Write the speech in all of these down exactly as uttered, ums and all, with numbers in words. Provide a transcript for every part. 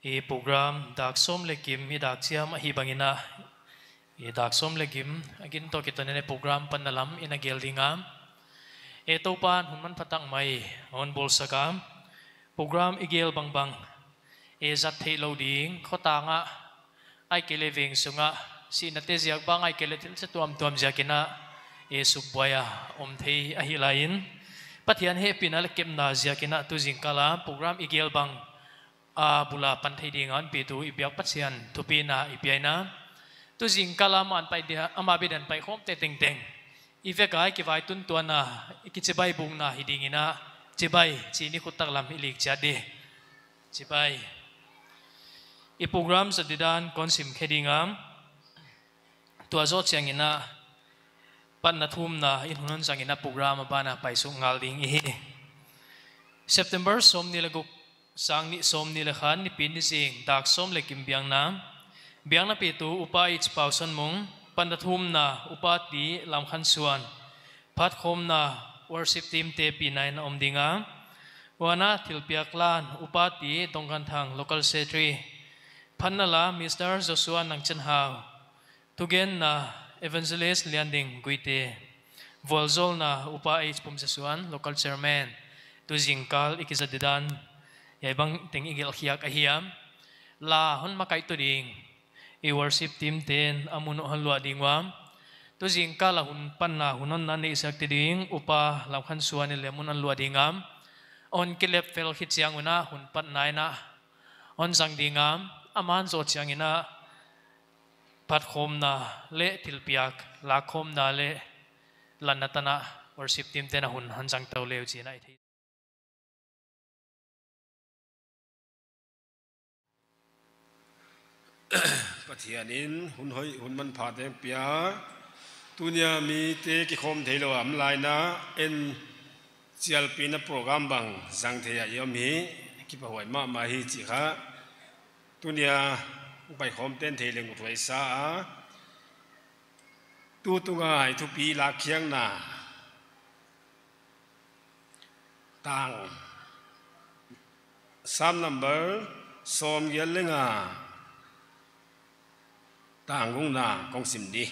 I program dak sawm leh kim i dak chiam ahih bangin a, i dak sawm leh kim a gin toh kiton in i program panna lam i na gel ding a. I Toupa'n hun manpha tak mai hon bawlsak a, program i gel bangbang i zat theih lou ding, khotang ah ahihkeileh veng sung ah, sihnate ziak bang ahihkeileh thil chi tuamtuam ziakin a, i sukbuai a om thei ahih laiin, Pathian hehpihna leh kepna ziakin a tu zingkal a program i gel bang a bul a pan thei ding a hon pitu i biak Pathian thupina i pia in a, tu zingkal a amah pai dia, amah bia dia hon paikhawmte tengteng i vek a i kivaitun tuanna, i kichibai bukna hi dingin a, chibai chi in i khut taklam i lik chiat di. Chibai. I program zat didan kon sim khe ding a, tua zoh chiangin a, panna thumna in hun hon zangin a program a ban a paisuk ngal ding i hi. September sawmnih leh guk, sang nih sawmnih leh khat, Nipi ni zing, dak sawm leh kim biakna. Biakna pitu Upa H Pausonmung, panna thumna Upa T Lamkhansuan, phatkhawmna worship team te pina in a om ding a. Uana thilpiak lan Upa T Dongkanthang, local secretary. Phatna la Mister Joshua Nangchanhau. Thugenna Evangelist Lianding Guite. Vualzawlna Upa H Pumzasuan, local chairman. Tu zingkal i kizat didan hiai bangteng i gelh khiak ahi a. La hon makaihtu ding i worship team te'n a mun uh hon luah ding ua. Tu zingkal a hun panna hun hon na neihsak te ding Upa Lamkhansuan in leh mun hon luah ding a. Hon kilep fel khit chiang un a hun panna in a hon zang ding a. Aman zoh chiangin a phatkhawmna leh thilpiak lakkhawmna leh lanna tan a worship team te'n a hun hon zang tou le uh chi'n a i thei. Pathian in hun hoih hun manpha te pia. Tuni a mite kikhawm theilou a om lai in a, en chialpihna program bang zang thei a i om hi kipahhuai mahmah hi chih kha tuni a paikhawmte'n thei leng uthuai sa a. Tutung a i thupi lakkhiakna tang, Psalm number sawmgiat leh nga, tang gukna kong sim di.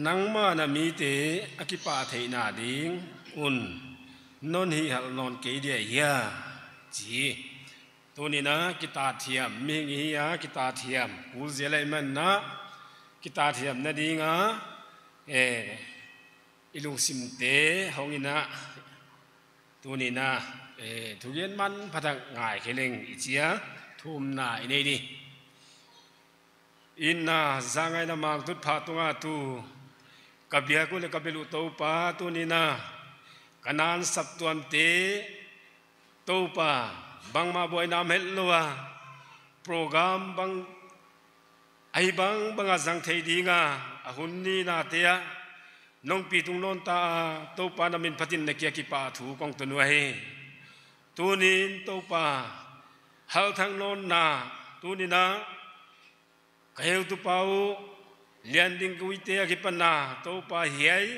Nangmah na mite a kipahtheihna ding un non hihhalh nawn kei dia hia, chi. Tuni in a kitathiam, mihing i hi a kitathiam kul zel ahih manin a, kitathiamna ding a, eh, i lungsimte hong in a, tuni in a, eh, thugen manpha tak ngai khe leng i chi a, thumna i nei di. Inn a zangaihna mangtut pha tung a tu ka biak uh leh ka belh uh Toupa, tuni in a ka na saptuamte Toupa, bangmah buaina om hetlou a, program bang ahi bangbang a zang thei ding a, a hun nihna te ah nong pitung nawn ta a, Toupa na min phatin na kiang ah kipahthu kong tun uh ahi. Tuni'n Toupa, halthang nawnna, tuni in a ka heutupa uh Lianding Guite akipan a Toupa hiai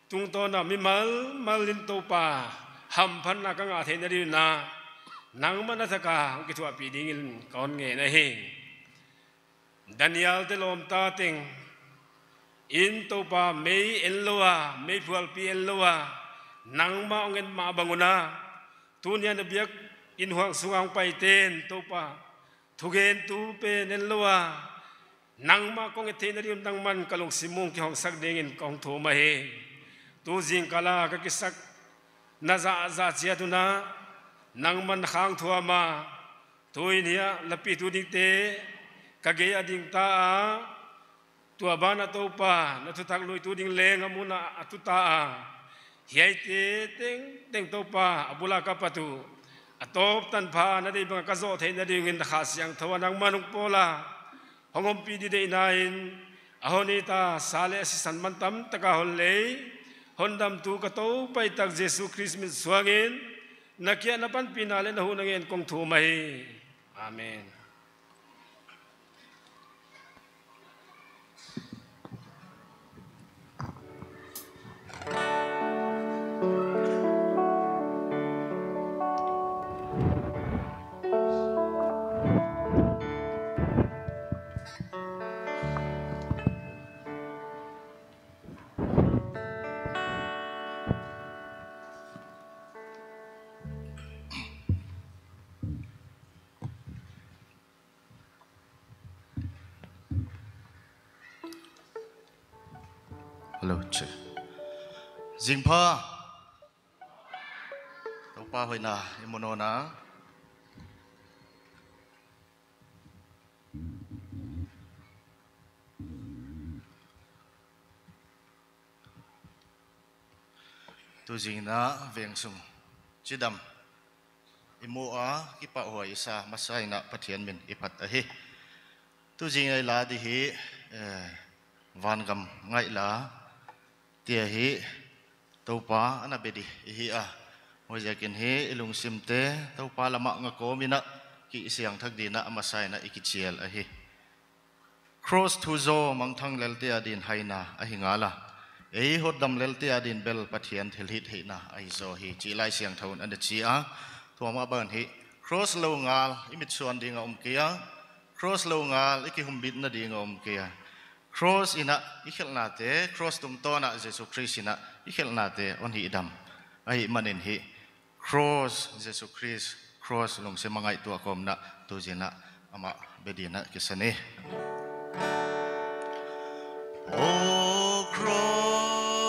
tungtawn a mimal mal in Toupa hamphatna ka ngah theihna ding in a, nangmah na thak a hong kithuahpih dingin ka hon ngen ahi. Daniel te lawmta teng in Toupa mei en lou a, meiphualpi en lou a, nangmah hong en mah bang un a, tuni a na biakin huang sung a hong paite'n Toupa thugentu pen en lou a, nangmah kong et theihna ding un nangman ka lungsim uh kihong sak dingin kong thum ahi. Tu zingkal a ka kisakna zahzah chiat un a, nangman na khangthuam a, tuin hiai lapitu dingte ka gei a ding ta a, tua ban ah Toupa na thutak luitu ding leng a mun ah a tu ta a, hiaite tengteng Toupa a bul a ka pat uh, a tawp tanpha na deih bang a ka zoh theihna dingin na Kha Siangthou a nangman hong pawl a, hong ompih ding deihna in a hon it a, sa leh sisan man tamtak a hon lei, hon damtu ka Toupa i tak Jesu Khrist min suangin na kiang ah na panpihna leh na huhna ngen kong thum ahi. Amen. Zingpha. Toupa hoihna i mu nawn a. Tuzing in veng sung chidam i mu a, kipahhuai i sa masa in Pathian min i phat ahi. Tuzing a i la di hi, eh, vangam ngaih la, tia hi Toupa ana be di i hi a. Huaiziakin hi i lungsimte Toupa lamah nga kawm in kisiangthak dingin a masa in i kichial ahi. Cross thu zaw mangthang lelte adin haina ahi ngal a, ei hotdam lelte adin bel Pathian thilhihtheihna ahi zaw hi, chih Laisiangthou in ana chi a. Tua mah bangin hi cross lou ngal i mitsuan ding a om kei a, cross lou ngal i kihumbitna ding a om kei a. Cross in i khelhnate, cross tungtawn a Jesu Khrist in i khelhnate hon hihdam ahihmanin hi cross, Jesu Khrist cross lungsim a ngaihtuah kawm in tuzing in amah be dingin kisa ni. O cross,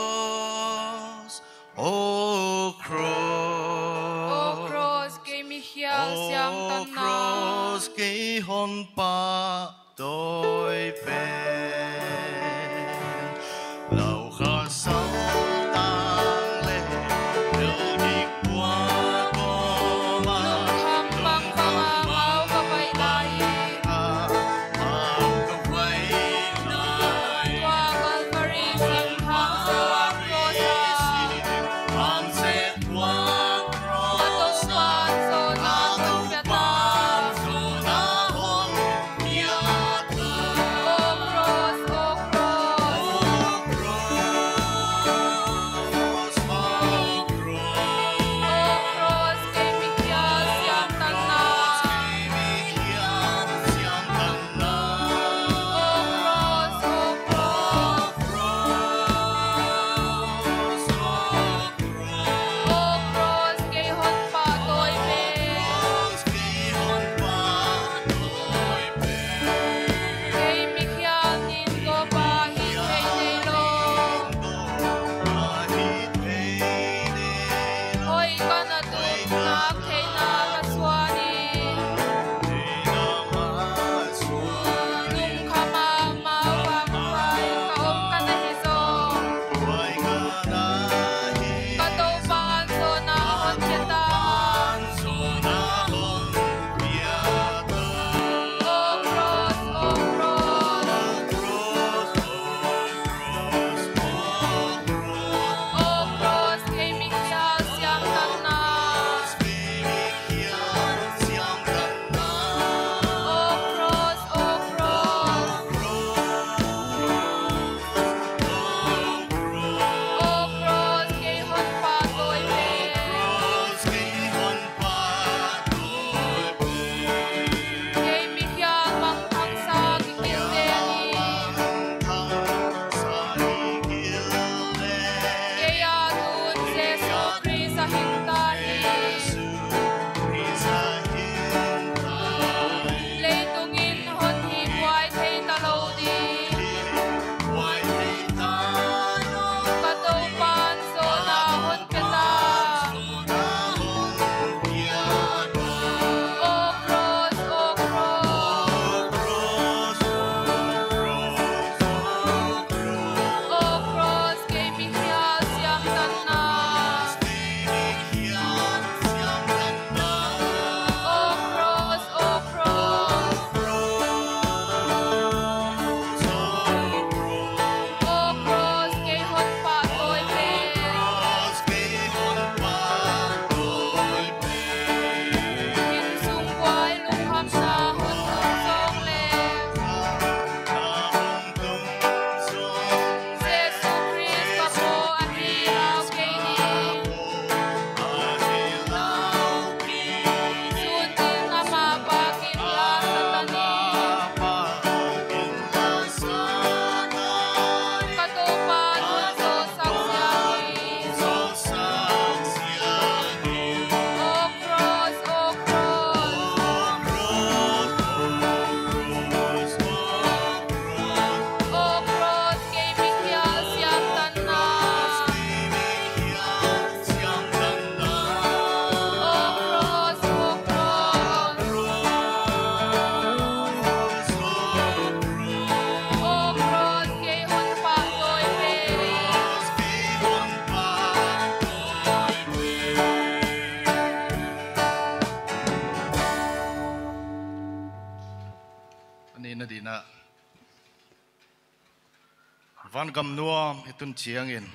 O cross, O cross, kei mi khial siangtanna, O cross, kei hon pahtawi pen. Lau kha sal tang leh, thil dik puak kawm a, lungkham bang bang a mau ka pai lai a, mau ka pai lai. Tua Calvary sim hang sa cross a, a Toupa hon zawhna hon piak a. O cross, Nihna dingin, vangam nuam i tun chiangin,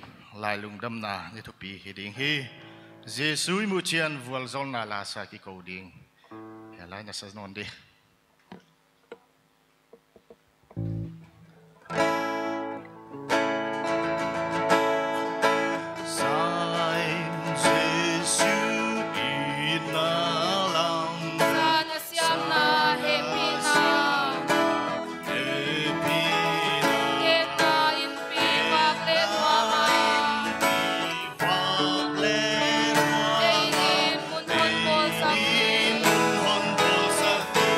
lailungdamna ni thupi hi ding hi. Jesu i muh chiangin vualzawlna la sa kikou ding. Hiai la na sa nawn di. Sang Jesu itna lam. Sang a siamna hehpihna. Hehpihna. Hehpihna in pi vak leh nuam a. Ei dingin mun hon bawlsak hi.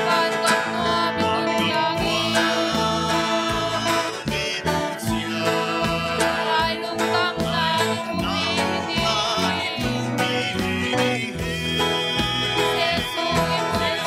Vangam nuam i tun chiangin. Lailungdamna ni thupi hi ding. Jesu i muh chiangin.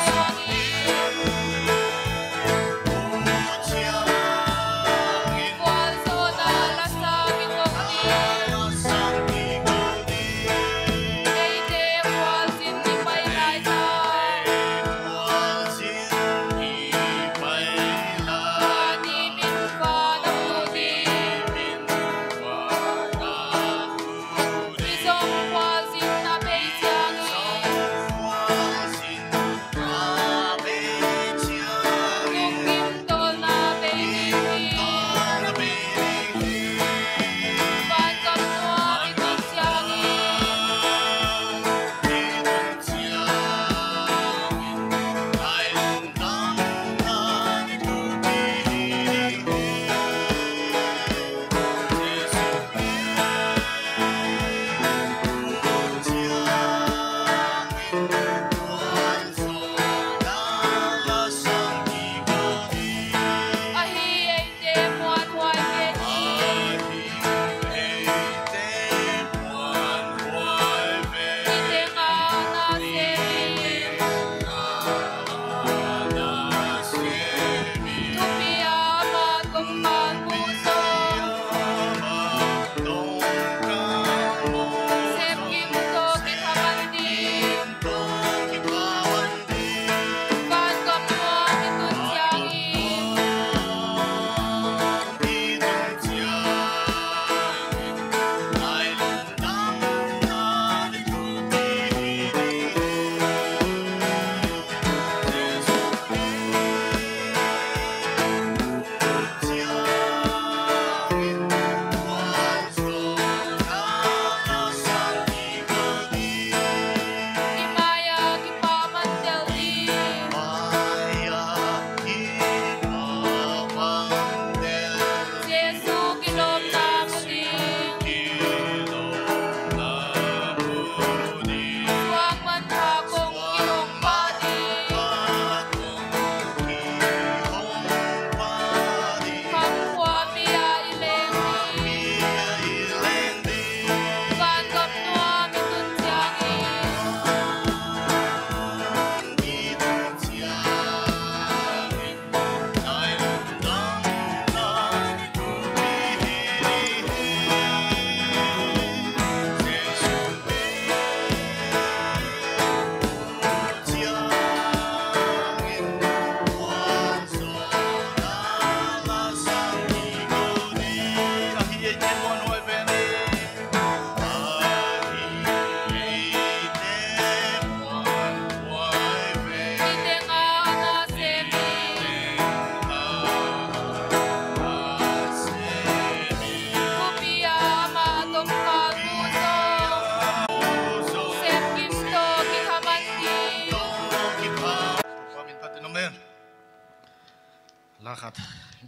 La khat,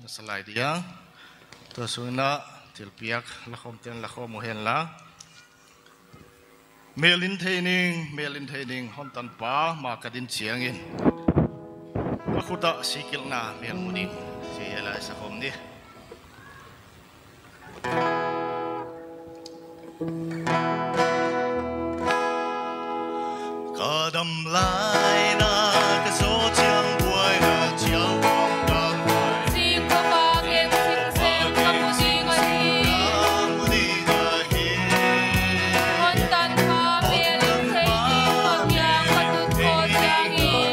na sa lai dia. Tua sungin thilpiak lakhawmte'n lakhawm uh hen la. Mel in thei ning, mel in thei ning, hon tanpa mah ka din chiangin, a khut ah sikilhna mel mu ding. Sia lai sa khawm ni. Ka dam lai in ka zou chiang buaina chiau kong ka buai. Singkop a gen singseng ka mu ding ahi. Hon tanpa mel in thei ding, Pathian ka tut khawng chiangin.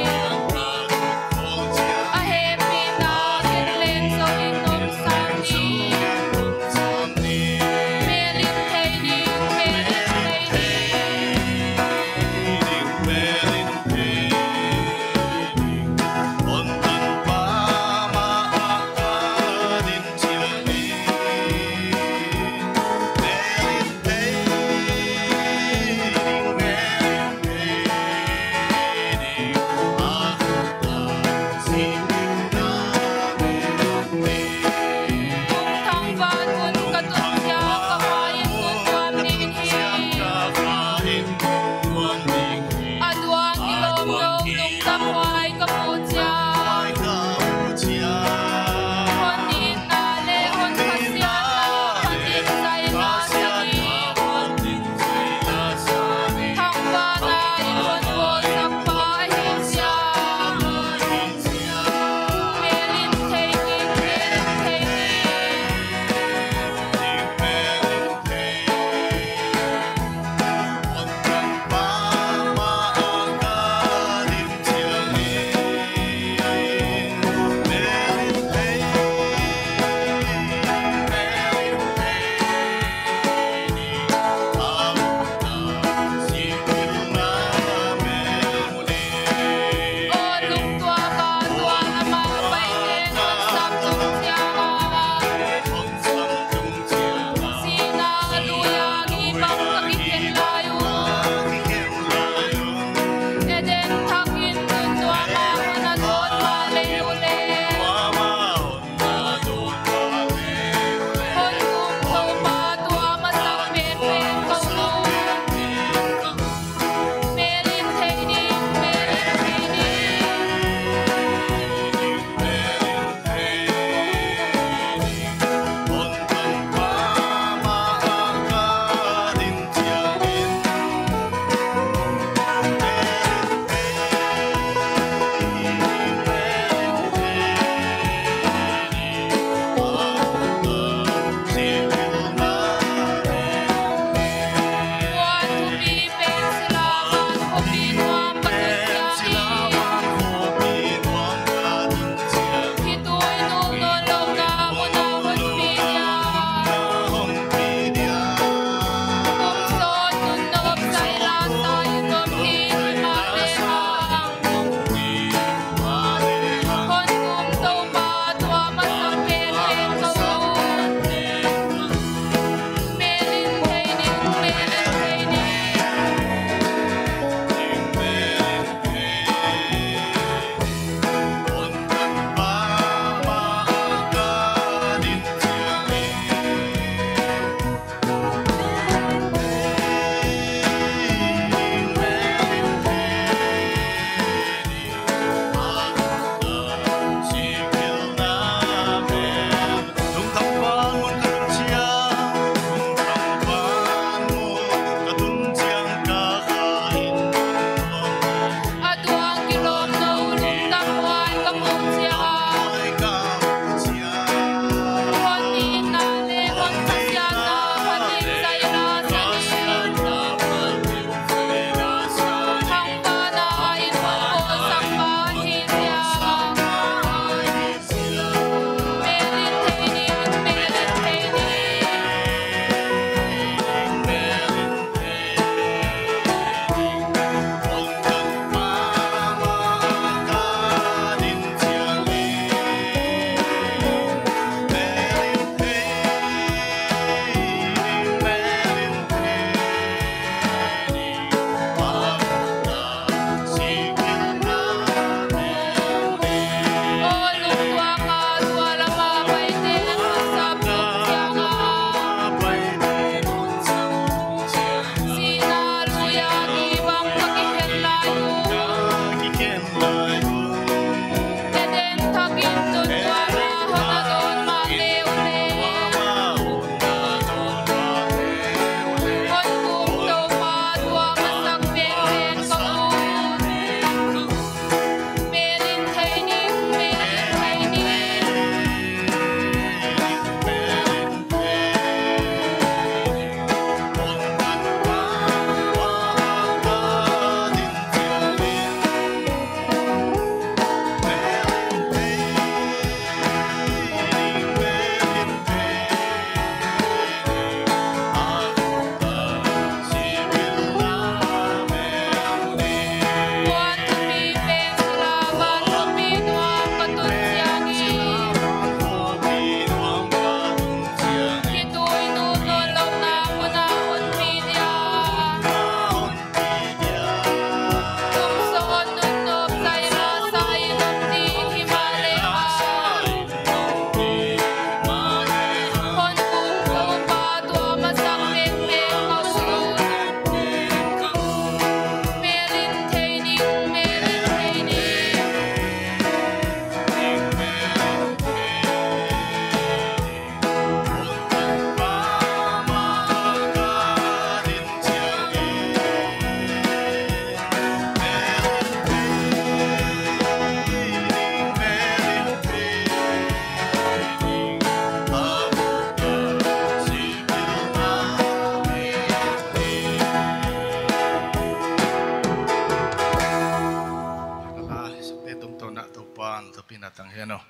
Toupa'n tawpin a tang hen aw.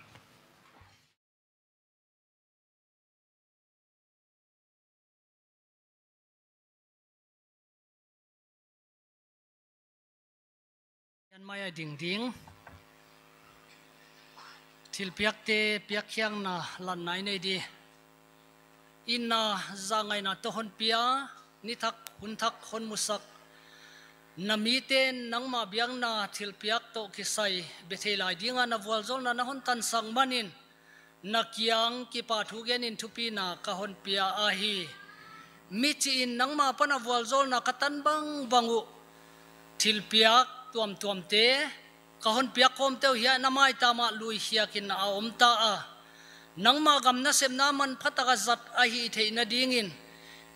Hiai mai a ding ding. Thilpiakte piakkhiakna lanna i nei di. Inna zangaihna toh hon pia, ni thak, hun thak hon musak. Na mite'n nangmah biakna thilpiak toh kisai bethei lai dinga na vualzawlna na hon tansak manin, na kiang kipahthugenin thupina ka hon pia ahi. Michih in nangmah apan a vualzawlna ka tan bangbang uh, thilpiak tuamtuamte ka hon piak khawmte uh hiai na maitam ah lui khiakin a om ta a. Nangmah gam nasepna manpha taka zat ahih theihna dingin,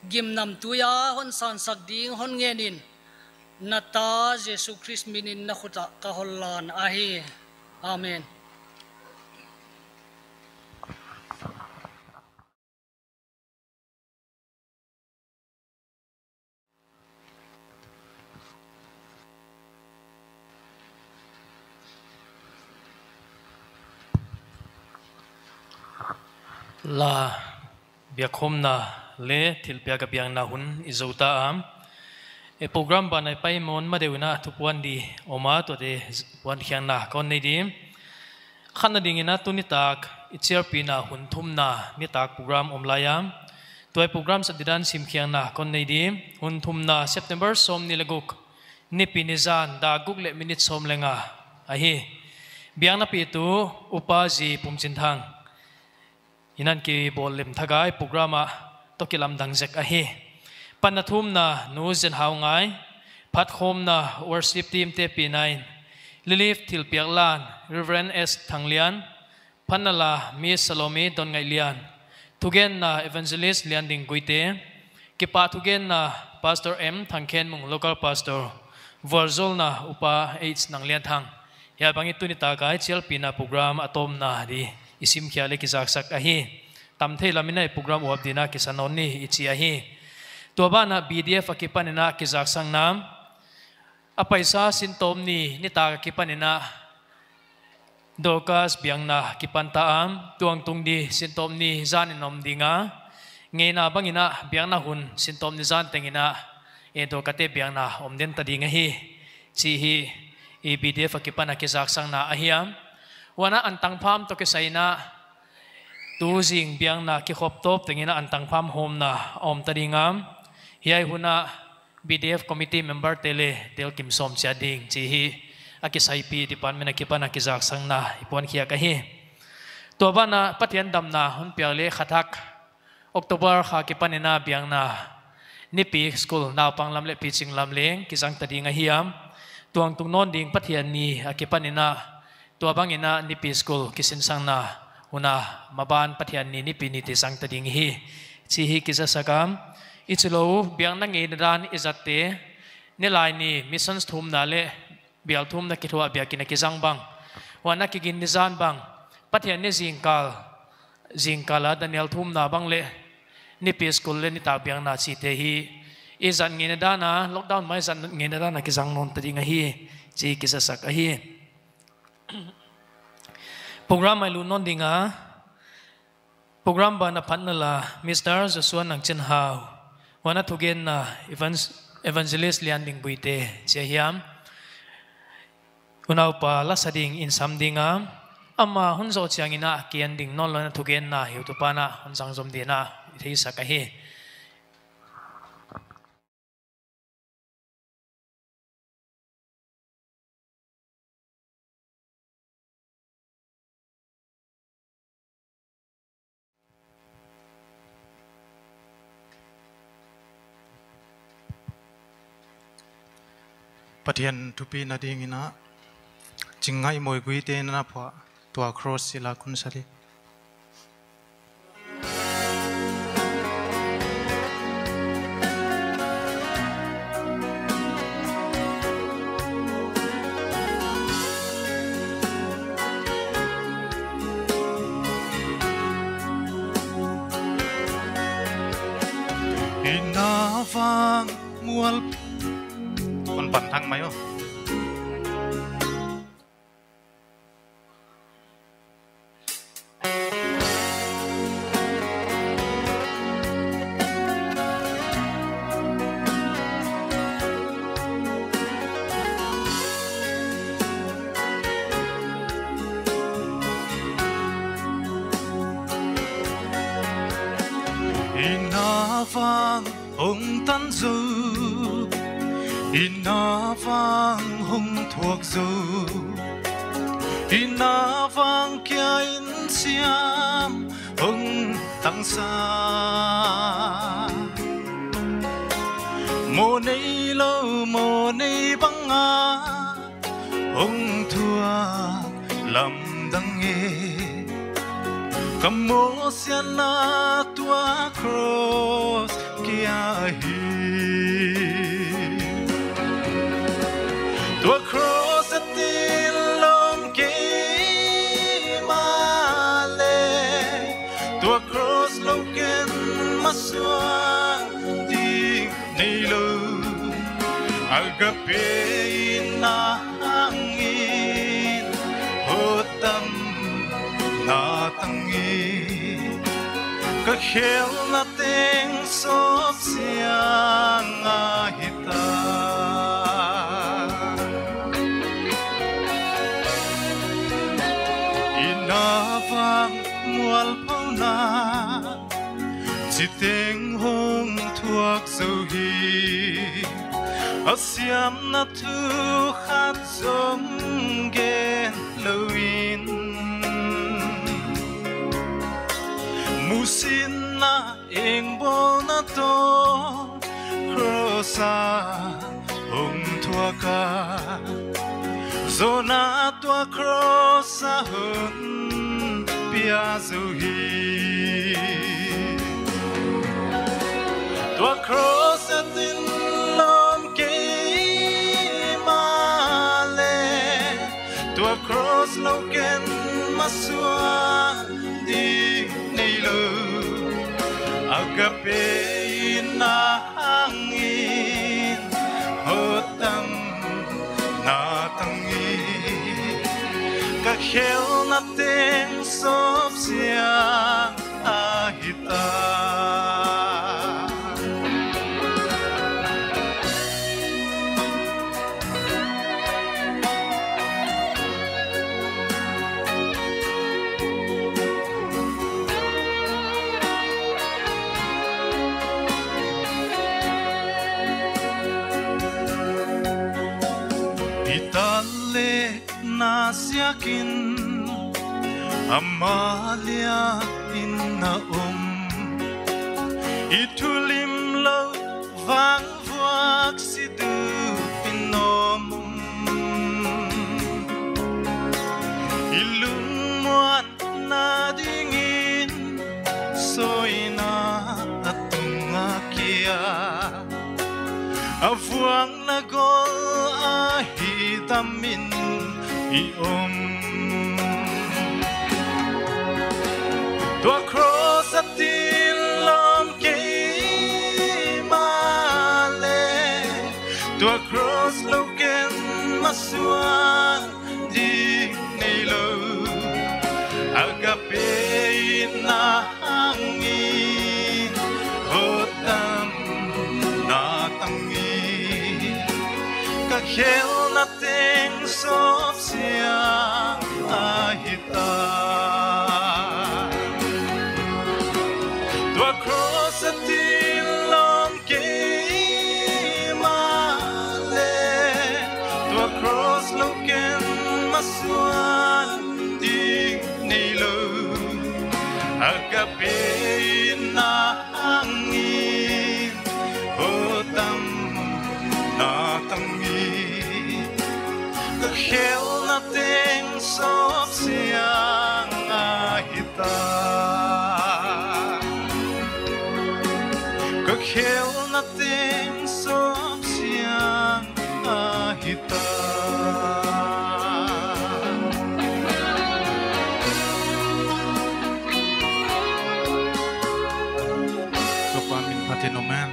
gimnamtui a hon sansak ding hon ngenin, na ta Jesu Khrist minin na khut ah ka hon lan ahi. Amen. La biakkhawmna leh thilpiak a biakna hun i zou ta a. E, program ban a i pai mawn ma deuh in a thupuan di om a, tuate puankhiakna ka hon nei di. Khatna dingin a tuni tak i chialpihna hun thumna nitak program om lai a. Tua i program zat didan simkhiakna ka hon nei di. Hun thumna September sawmnih leh guk, nipi ni zan dak guk leh minute sawm leh nga ahi. Biakna pitu Upa Zi Pumchinthang in a kibawl lem thak a i program ah toh kilamdang zek ahi. Panna thumna Nu Zen Hau Ngai, phatkhawmna worship team te pina in, relief thilpiak lan Reverend S Thanglian, phatna la Miss Salome Donngaihlian, thugenna Evangelist Lianding Guite, kipahthugenna Pastor M Thangkhenmung, local pastor, vualzawlna Upa H Nanglianthang. Hiai bangin tuni tak a i chialpihna program a tawpna di i simkhia leh kizaksak ahi. Tam thei lam in a i program uap dingin a kisa nawn ni i chi ahi. Tua ban ah B D F a kipan in a kizaksakna, a paisa sintawm ni nitak a kipan in a Dorcas biakna kipan ta a, tuang tung di sintawm ni zan in om ding a, ngeina bangin a biakna hun sintawm ni zan tengin a, e, Dorcas te biakna om den ta ding ahi, chih hi i B D F a kipan a kizaksakna ahi a. Huan a antang pham toh kisai in a, tuzing biakna kikhop tawp tengin a antang pham hawmna om ta ding a. Hiai hun a B D F committee member te leh tel kim sawm chiat ding chih hi a kisaipih department a kipan a kizaksakna i puankhiak ahi. Tua ban ah Pathian damna hon piak leh kha thak October kha kipan in a biakna nipi school naupang lam leh piching lam leng kizang ta ding ahi a. Tuang tung nawn ding Pathian ni a kipan in a, tua bangin a nipi school kisinsakna hun a maban Pathian ni nipi ni te zang ta ding hi, chih hi kizasak a. I chilou biakna ngeina dan i zatte, nilai ni missions thumna leh bial thumna kithuah biakin a kizang bang, huan a kigin ni zan bang, Pathian ni zingkal, zingkal a Daniel thumna bang leh nipi school leh nitak biakna chihte hi i zat ngeina dan a, lockdown mai zat ngeina dan a kizang nawn ta ding ahi, chih kizasak ahi. Program mai lut nawn ding a, program ban a phatna la Mister Joshua Nangchinhau, huan a thugenna Evans-, Evangelist Lianding Guite chih ahi a. Unaupa lasa ding in sam ding a, ama hon zoh chiangin a kian ding nawn louin a thugenna heutupa'n a hon zang zom dingin a i theisak ahi. Pathian thupina dingin a, Chingngaihmawi Guite in a phuah tua cross i lak hun sa di. Ina vang mual. Kon pan thang mai aw. vang hong tan zou, i na vang hong thuak zou, i na vang kia in siam hong tang sa. Maw neilou, maw nei bang a hong thuak lamdang e. Ka mawsiatna tua cross kia hi. Tua cross a tin lawm kei mahleh, tua cross lou ken masuan ding neilou. Agape in na hangin hotam na tang e. Ka khelhna teng sawp siang ahi ta. I na vang mualphouna chiteng hong thuak zou hi. A siamna thu khat zong gen lou in, muhsitna engbawlna toh cross a hong thuak a, zawhna tua cross a hon pia zou hi. Tua cross a tin lawm kei mahleh, tua cross lou ken masuan ding neilou. Agape in na hangin hotam na tang e. Ka khelhna teng sawp siang ahi ta. I tan leh na siakin ama lianin na om. I thulimlou vangvuak si dupin om. I lungmuanna dingin sawina a tung a kia, a vuakna gol a hihdamin i om. Tua cross a tin lawm kei mahleh, tua cross lou ken masuan ding neilou. Agape in na hangin hotam na tang e. Ka khelhna teng sawp siang ahi ta. Tua cross a tin lawm kei mahleh, tua cross lou ken masuan ding neilou. Agape in na hangin hotam na tang e. Ka khelhna teng sawp siang ahi ta. Ka khelhna teng sawp siang ahi ta. Toupa min phatin om hen.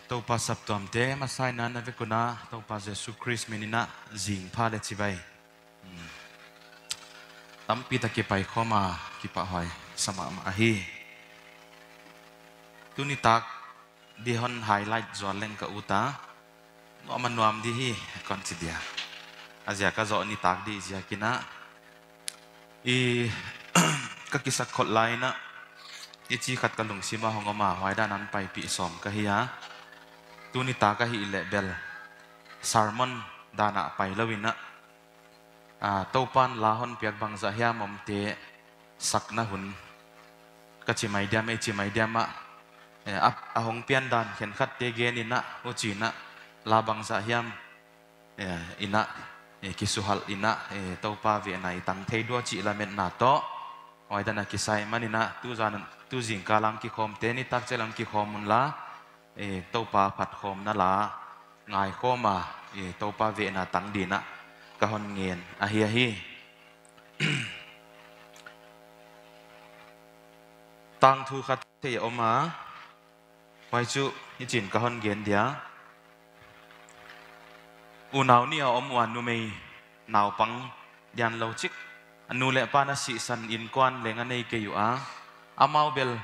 Toupa saptuamte, masain a na vek un a Toupa Jesu Khrist min in a zingpha leh chibai. Tampi tak kipai khawm a, kipahhuai sa mahmah ahi. Tuni tak di hon highlight zual leng ka ut a, nuam a nuam di hi, kon chi dia. A ziak a zoh ni tak di ziak in a, i ka kisak khol lai in a, i chi khat ka lungsim a hong om a, huai dan a paipih sawm ka hi a. Tuni tak ahih leh bel sermon dan a pai lou in a, a, Toupa'n la hon piak bangzah hiam omte sakna hun ka chi mai diam, ei chi mai diam a, eh, a, a hong pian dan khenkhatte gen in a, huchiin a, la bangzah hiam, eh, in a, eh, kisuhal in a, eh, Toupa vehna i tang thei dua chih lametna toh, huai dan a kisai man in a, tu zan, tu zingkal a kikhawmte ni tak chiang a kikhawm un la, eh, Toupa phatkhawmna la ngai khawm a, eh, Toupa vehna tang dingin a ka hon ngen ahi ahi. Tangthu khat thei om a, huai chu hichiin ka hon gen dia. Unau nih a om ua, numei naupang dianglou chik. A nu leh pa'n a sihsan innkuan leng a nei kei ua. Amau bel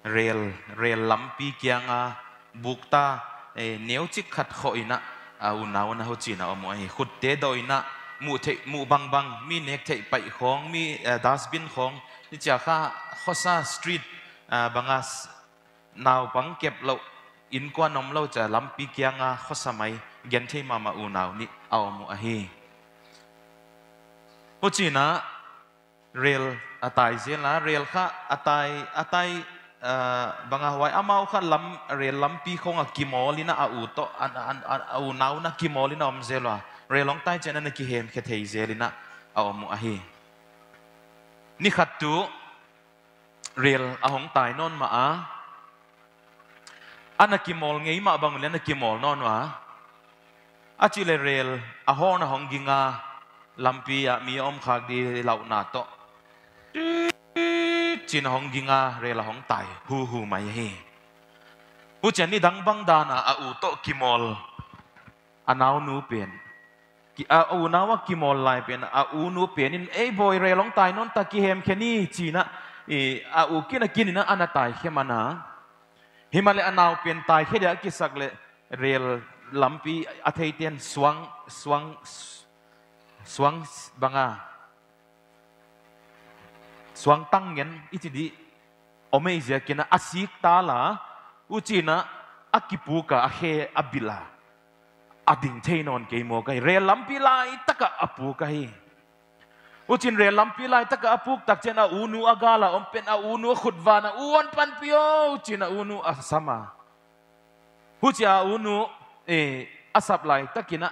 rel, rel lampi kiang a bukta, eh, neuchik khat khoh in a, a unau na huchiin a om uh ahi. Khutte doh in a, muh theih, muh bangbang, mi nek theih paih khawng, mi, eh, dustbin khawng, ni chia kha khosa street, ah, bang a s-, naupang kep louh, innkuan omlou chia lampi kiang a khosa mai, genthei mahmah unau nih a om uh ahi. Huchiin a, rel a tai zel a, rel kha a tai, a tai, ah, bang a huai amau kha lam, rel lampi khawng a kimawl in a, a u toh, a, a, a, a unau na kimawl in a om zel ua. Rel hong tai chiang a na kihemkhe thei zel in a, a om uh ahi. Ni khat tuh, rel a hong tai nawn mah a. Ana kimawl ngei mah bang leh ana kimawl nawn ua. A chih leh rel a horn a hong ging a, lampi a mi om khak di lauhna toh. Chiin a hong ging a, rel a hong tai huhu mai hi. Huchiin nidang bang dan a a u toh kimawl a naunu pen. Ki, a, a unau a kimawl lai pen, a unu pen in, "Ei bawi, rel hong tai nawn ta, kihemkhe ni," chiin a, i, a u kin a kin in a ana taikhe man a. Himahleh a nau pen taikhe dia kisak leh rel lampi a theiten suang, suang, suang bang a suangtang ngen i chi di om ei ziakin a sik ta la, huchiin a kipuk a, a khe a bil a, a ding thei nawn kei mawk ahi. Rel lampi lai tak a a puk ahi. Huchiin rel lampi lai tak a a puk tak chiang a unu a gal a om pen a unu a khut van a, "U, hon panpih aw," chiin a unu a sam a. Huchia a unu, eh, a sap lai takin a,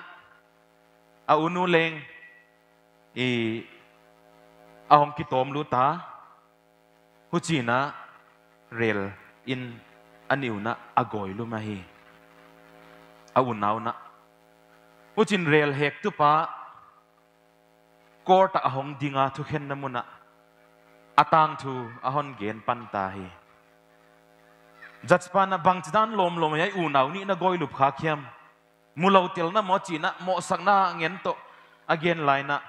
a unu leng, eh, a hong kitawm lut a. Huchiin a rel in a ni un a a gawilum ahi. A unau na. Huchiin rel hektupa court a hong ding a thukhenna mun a a tangthu a hon gen pan ta hi. Judge pa'n a, "Bangchidan lawmlawm a i unau nih na gawilup khak hiam? Mulou tel na maw?" chiin a mohsakna ngen toh a gen lai in a,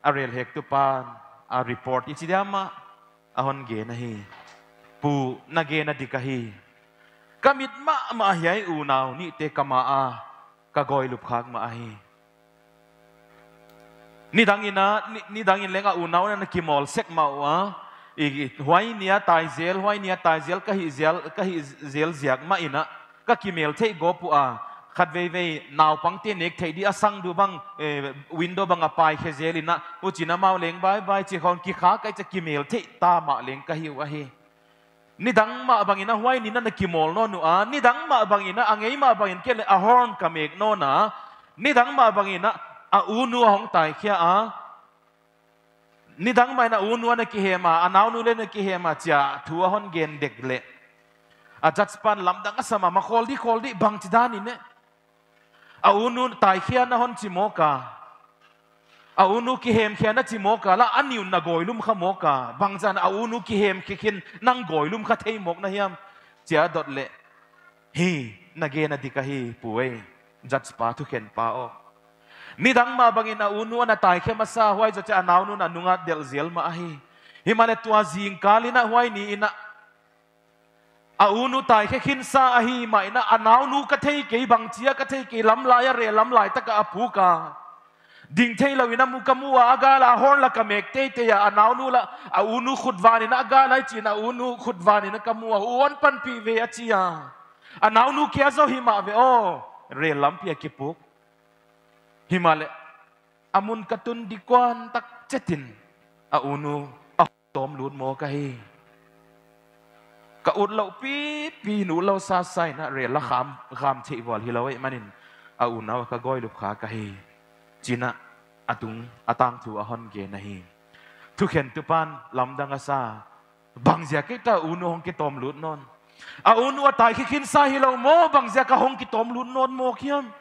a rel hektupa'n a report i chi diam a, a hon gen ahi. "Pu, na gen a dik ahi. Ka mit mahmah hiai unau nihte ka ma a, ka gawilup khak mah ahi. Nidang in a, ni, nidang in leng a unau na na kimawl sek mah ua, i, i, huai ni a tai zel, huai ni a tai zel, ka hih zel, ka hih zel ziak mah in a, ka kimel theih gawp ua, khatveivei naupangte nek theih di a sang du bang, eh, window bang a paikhe zel in a, huchiin amau leng bye bye chi khawng kikhak a, i cha kimel theih ta mah leng ka hi uh ahi. Nidang mah bang in a huai ni na na kimawl nawn ua, nidang mah bang in a, a ngei mah bang in kei leh a horn ka mek nawn a, nidang mah bang in a, a unu a hong taikhia a, nidang mah in a unu a na kihem a, a naunu leh na kihem a," chia thu a hon gen dek leh, a judge pa'n lamdang a sam a, "Ma, khawl di, khawl di, bangchidan in e? A unu taikhia na hon chi mawk a, a unu kihemkhia na chi mawk a, la a ni un na gawilum kha mawk a, bangchidan a unu kihemkhe khin nang gawilum kha thei mawk na hiam?" chia dot leh, "Hi, na gen a dik ahi, pu ei, judge pa, thukhenpa aw. Nidang mah bangin a unu ana taikhe masa, huai zoh chiah a naunu a nunga delh zel mah ahi. Himahleh tua zingkal in a, huai ni in a, a unu taikhe khinsa ahihman in a, a naunu ka theikei, bangchi a ka theikei, lamlai a rel lamlai tak a a puk a. Ding theilou in a mu ka mu a, a gal a horn la ka mek teitei a, a naunu la, a unu khut van in a gal a i chi in a, a unu khut van in a ka mu a, u hon panpih ve a chi a. A naunu kia zoh himah ve aw, rel lampi a kipuk. Himahleh, a mun ka tun di kuan tak chet in, a unu a tawm lut mawk ahi. Ka ut louh pipi in ut lou sasa in a rel la kham, kham theih vual hilou ahihman in a unau ka gawi lup kha ka hi. Chi in a a tung, a tangthu a hon gen ahi. Thukhentu pan lamdang a sa, bangziak a ta unu hong kitawm lut nawn. A unu a taikhe khinsa hilou maw, bangziak a hong kitawm lut nawn mawk hiam.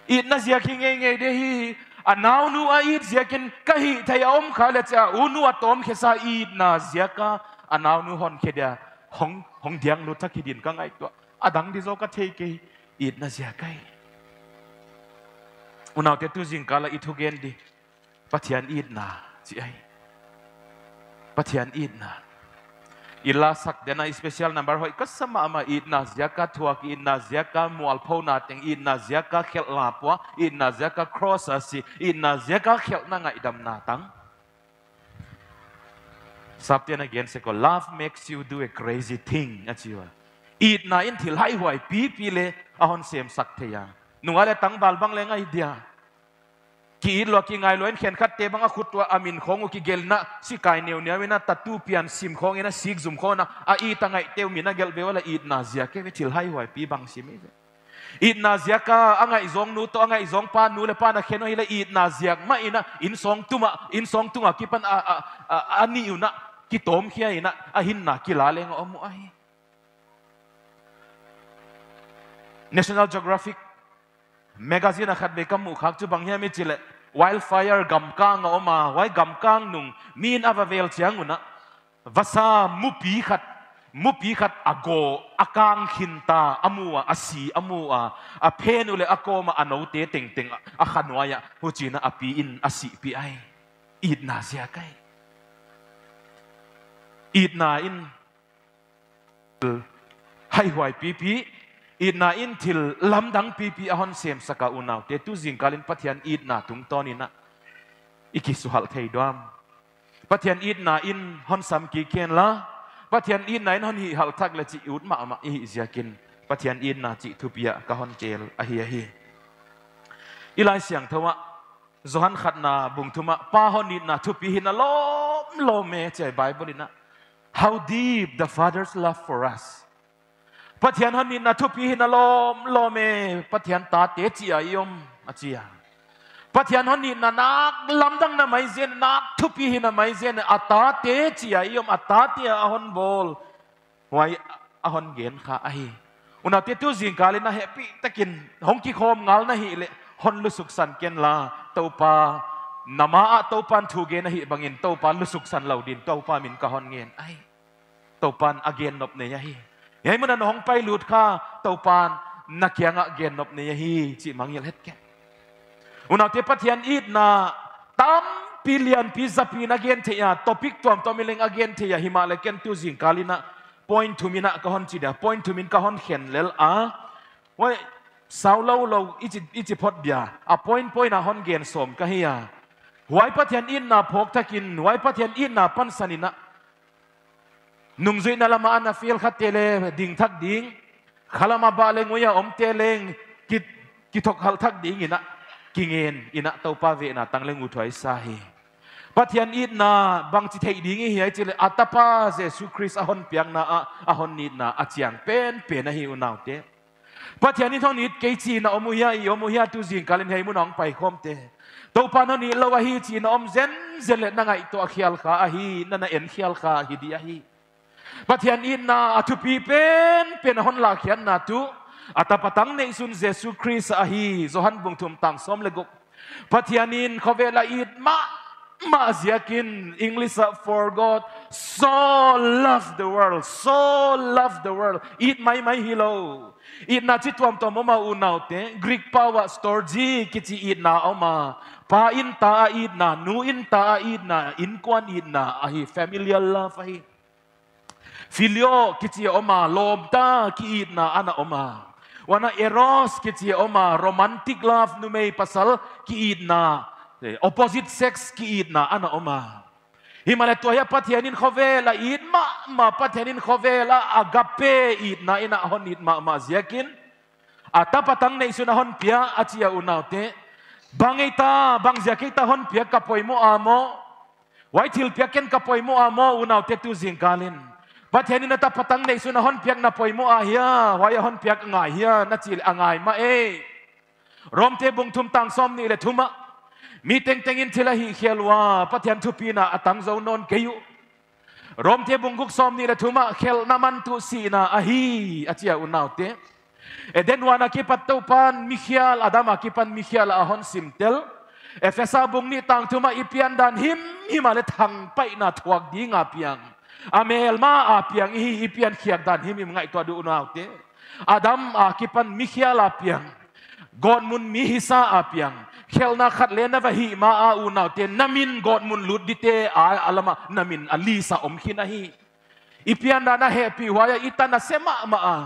Itna ziak hi ngeingei di hi, a naunu a it ziakin ka hih theih a om kha leh chia, unu a tawm khe sa itna ziak a, a naunu hon khe dia, hong, hong diang lut thak hi din ka ngaihtuah. A dang di zoh ka theikei, itna ziak ahi. Unaute tu zingkal a i thugen di. Pathian itna, chi ahi. Pathian itna. I la sak den a special number hoih ka sa mahmah, itna ziak a thuak, itna ziak a mualphona teng, itna ziak a khelh la pua, itna ziak a cross a si, itna ziak a khelhna ngaihdamna tang. Sapte'n a gen sek uh, "Love makes you do a crazy thing," a chi ua. Itna in thil haihuai pipi leng a hon semsak thei a. Nungak leh tangval bang leng ahi dia. Ki it lua, ki ngai lua in khenkhatte bang a khut ua a min khawng uh kigelh in a, sikai neuneu in a, tattoo pian sim khawng in a, sik zum khawng in a, a it a ngaihte uh min a gelh ve ua leh itna ziak ahi ve, thil haihuai pi bang sim ahi ve. Itna ziak a, a ngaihzawng nu toh, a ngaihzawng pa, nu leh pa na khen uh hileh itna ziak mah in a, inn sawng tung a, inn sawng tung a kipan a, a, a, a nih un a, kitawm khia in a, a hinna kila leng a om uh ahi. National Geographic magazine a khatvei ka muh khak chu bang hiam i chih leh, wildfire gamkang a om a, huai gamkang nung mi'n a va vel chiang un a, vasa mupi khat, mupi khat a gaw, a kang khin ta, a mu a, a si a mu a, a phen uh leh a kawm a, a noute tengteng a, a kha nuai a, huchi'n a pi in a sihpih ahi. Itna ziak ahi. Itna in haihuai pipi, itna in thil lamdang pipi a hon semsak a, unaute, tu zingkal in Pathian itna tungtawn in a i kisuhal thei diam. Pathian itna in hon sam kik ken la, Pathian itna in hon hihal thak leh chih ut mahmah i hih ziakin, Pathian itna chih thupi a ka hon tel ahi ahi. I Laisiangthou ah, Johan khatna bung thum ah, Pa hon itna thupi hi na lawmlawm e, chi ahi Bible in a. How deep the Father's love for us. Pathian hon itna thupi hi na lawmlawm e, Pathian tate chih a i om, a chi a. Pathian hon itna nak lamdang na maizen, nak thupi hi na maizen, a tate chih a i om, a tate a hon bawl. Huai a hon gen kha ahi. Unaute, tu zingkal in a hehpihtakin hong kikhawm ngal na hih leh, hon lusuksan ken la, Toupa, na ma ah Toupa'n thu gen ahih bangin, Toupa lusuksan lou din, Toupa min ka hon ngen ahi. Toupa'n a gen nop nei ahi. Hiai mun a na hong pai lut kha, Toupa'n na kiang ah gen nop nei ahi, chih mangngilh het ken. Unaute, Pathian itna tampi lianpi zapi in a gen thei a, topic tuamtuam in leng a gen thei a, himahleh ken tu zingkal in a point thum in a ka hon chi dia, point thum in ka hon khen lel a. Huai, sau loulou, i chi, i chi phot dia, a point point a hon gen sawm ka hi a. Huai Pathian itna phawk thakin, huai Pathian itna pansan in a, nungzuihna lam ah ana fail khatte leng ding thak ding, khalam a bah leh ngui a omte leng ki, kithok hal thak ding in a, kingen in a, Toupa vehna tang leng uthuai sa hi. Pathian itna bangchi theih ding i hia i chih leh, a tapa Jesu Khrist a hon piakna ah a hon itna a chiang penpen ahi, unaute. Pathian in hon it kei chi in a om uh hia, i om uh hia, tu zingkal in hiai mun a hong paikhawmte? Toupa'n hon it lou ahi chi in a om zenzen leh na ngaihtuah khial kha ahi, na na en khial kha hi di ahi. Pathian itna a thupi penpen a hon lakkhiatna tuh, a tapa tang neihsun Jesu Khrist ahi, Johan bung thum tang sawm leh guk. Pathian in khovel a it mah mahmah ziakin, English ah, "For God so loved the world, so loved the world." It maimai hilou. Itna chi tuamtuam om a, unaute. Greek pau ah storge kichi itna om a. Pa in ta a itna, nu in ta a itna, innkuan itna ahi, familial love ahi. Phileo kichi om a, lawmta ki-itna ana om a. Huan a eros kichi om a, romantic love, numei pasal ki-itna, eh, opposite sex ki-itna ana om a. Himahleh tua hi a Pathian in khovel a it mahmah, Pathian in khovel a agape itna in a hon it mahmah ziakin, a tapa tang neihsun a hon pia, a chi a, unaute. Bang ei ta, bang ziak ei ta hon piak, ka poimoh a maw? Huai thilpiak ken ka poimoh a maw, unaute, tu zingkal in? Pathian in a tapa tang neihsun a hon piak na poimoh a hia, huai a hon piak ngai hia, na chih leh a ngai mah ei. Romte bung thum tang sawmnih leh thum ah, mi tengteng in thil a hihkhial ua, Pathian thupina a tang zou nawn kei uh. Romte bung guk sawmnih leh thum ah, khelhna man tuh sihna ahi, a chi a, unaute. Eden huan a kipat Toupan mikhial, Adam a kipan mikhial a hon simtel. Efesa bung nih tang thum ah, i piandan himhim a leh thangpaihna thuak ding a piang, a melma a piang i hi, i piankhiak dan himhim ngaihtuah di uh, unaute. Adam a kipan mikhial a piang, gawtmun mi hisa a piang, khelhna khat leh na va hih ma a, unaute, na min gawtmun lut dite a, a lam ah na min a list a om khin ahi. I piandan a hehpih huai a i tan a se mahmah a.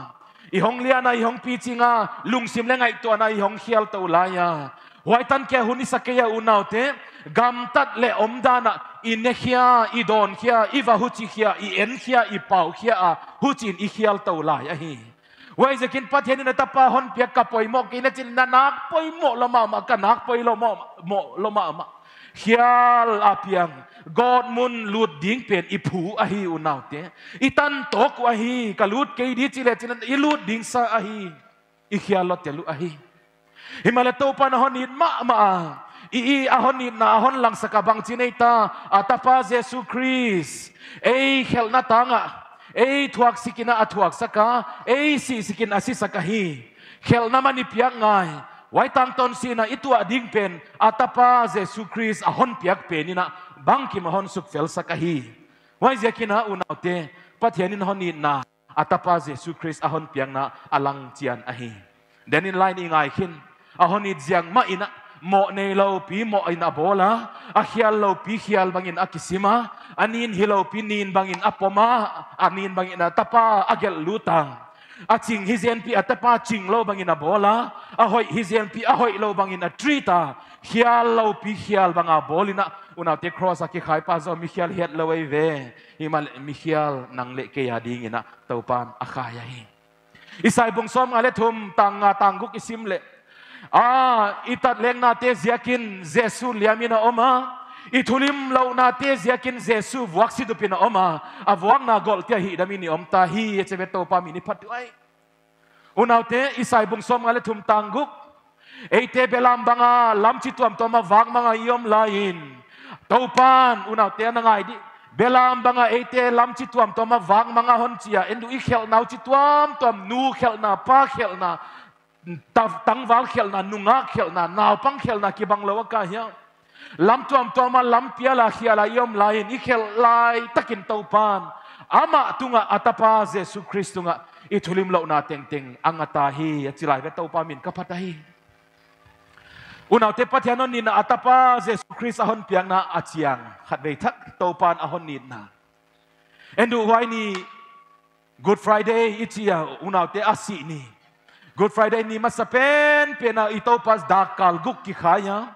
I hong lian a, i hong piching a, lungsim leh ngaihtuahna i hong khial tou lai a. Huai tan kia hun i sa kei a, unaute. Gamtat leh omdan ah i ne khia, i dawn khia, i va huchi khia, i en khia, i pau khia a, huchiin i khial tou lai ahi. Huaiziakin Pathian in a tapa hon piak, ka poimoh kei, na chi leh na nak poimoh lou mahmah, ka nak poimoh lou mahmah. Khial a piang, gawtmun lut ding pen i phu ahi, unaute. I tan tawk uh ahi, ka lut kei di chi leh chi leh i lut ding sa ahi. I khial lou tel uh ahi. Himahleh Toupan a hon it mahmah a, i, i a hon itna a hon langsak a, bangchin ei ta, a tapa Jesu Khrist ei khelhna tang ah, ei thuak sik in a thuaksak a, ei sih sik in a sisak ahi. Khelhna man i piak ngai, huai tangtawn sihna i tuah ding pen a tapa Jesu Khrist a hon piak pen in a bangkim a hon sukfelsak ahi. Huaiziakin a, unaute, Pathian in hon itna a tapa Jesu Khrist a hon piakna a langchian ahi. Then in line i ngai khin, a hon it ziak mah in a, moh neilou pi moh in a bawl a, a khial lou pi khial bangin a kisim a, a nin hilou pi nin bangin a pom a, a nin bangin a tapa a gelh lut a. A ching hi zen pi a tapa ching lou bangin a bawl a, a hoih hi zen pi a hoih lou bangin a treat a, khial lou pi khial bang a bawl in a, unaute, cross a kikhaipa zaw mikhial het lou ei ve. Himahleh mikhial nang leh kei a ding in a Toupan a khai ahi. Isai bung sawmnga leh thum tang nga tang guk i sim leh, a, i tatlengnate ziakin Jesu liam in a om a, i thulimlouhnate ziakin Jesu vuak sidup in a om a, a vuakna golhte a hihdam in i om ta hi, a chi ve. Toupa min i phat uai. Unaute, Isai bung sawmnga leh thum tang guk. Eite belam bang a lam chi tuamtuam a vak mang a i om lai in, Toupan, unaute, na ngai di, belam bang a eite lam chi tuamtuam a vak mang a hon chi a, en di uh, i khelhna uh chi tuamtuam, nu khelhna, pa khelhna, ta-, tangval khelhna, nungak khelhna, naupang khelhna kibang lou a ka hia. Lam tuamtuam a lam pial a khial a i om lai in, i khelh lai takin Toupan amah tung ah a tapa Jesu Khrist tung ah i thulimlouhna tengteng a nga ta hi, a chi lai ve. Toupa min ka phat ahi. Unaute, Pathian hon itna a tapa Jesu Khrist a hon piakna a chiang khatvei thak Toupan a hon itna. En di uh, huai ni Good Friday i chi a, unaute, a sih ni. Good Friday ni masa penpen a i Toupa dakkal guk kikhai a.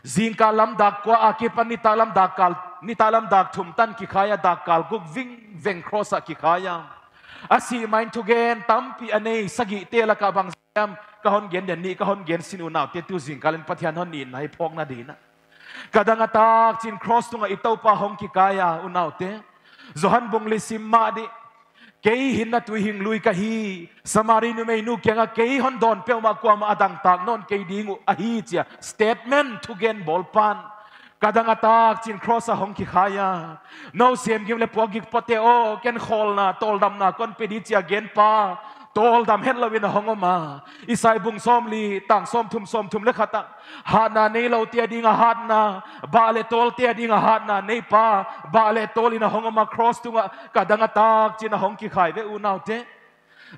Zingkal lam dak kua a kipan nitaklam dakkal, nitaklam dak thum tan kikhai a, dakkal guk vingveng cross ah kikhai a. A sih main thugen tampi a nei, sagihte lak ah bang hiam ka hon gen den, nih ka hon gen sin, unaute, tu zingkal in Pathian hon itna i phawkna ding in a. Ka dang a tak chin cross tung ah i Toupa hong kikai a, unaute. Johan bung li sim mah di. Kei hinna, tui, hing, lui ka hi. Samari numeinu kiang a kei hon dawn peuhmah kuamah a dangtak nawn kei ding uh ahi, chi a statement thugen bawl pan. Ka dang a tak chin cross a hong kikhai a. Nou semgim leh puakgik pote aw, ken khawlna, tawldamna kon pe di, chi a gen pa. tawldam hetlou in a hong om a. Isai bung sawmli, tang sawmthum, sawmthum leh khat ah, hatna neiloute ading a hatna, bah leh tawlte ading a hatna neipa, bah leh tawl in a hong om a, cross tungah ka dang a tak chi'n a hong kikhai ve unaute.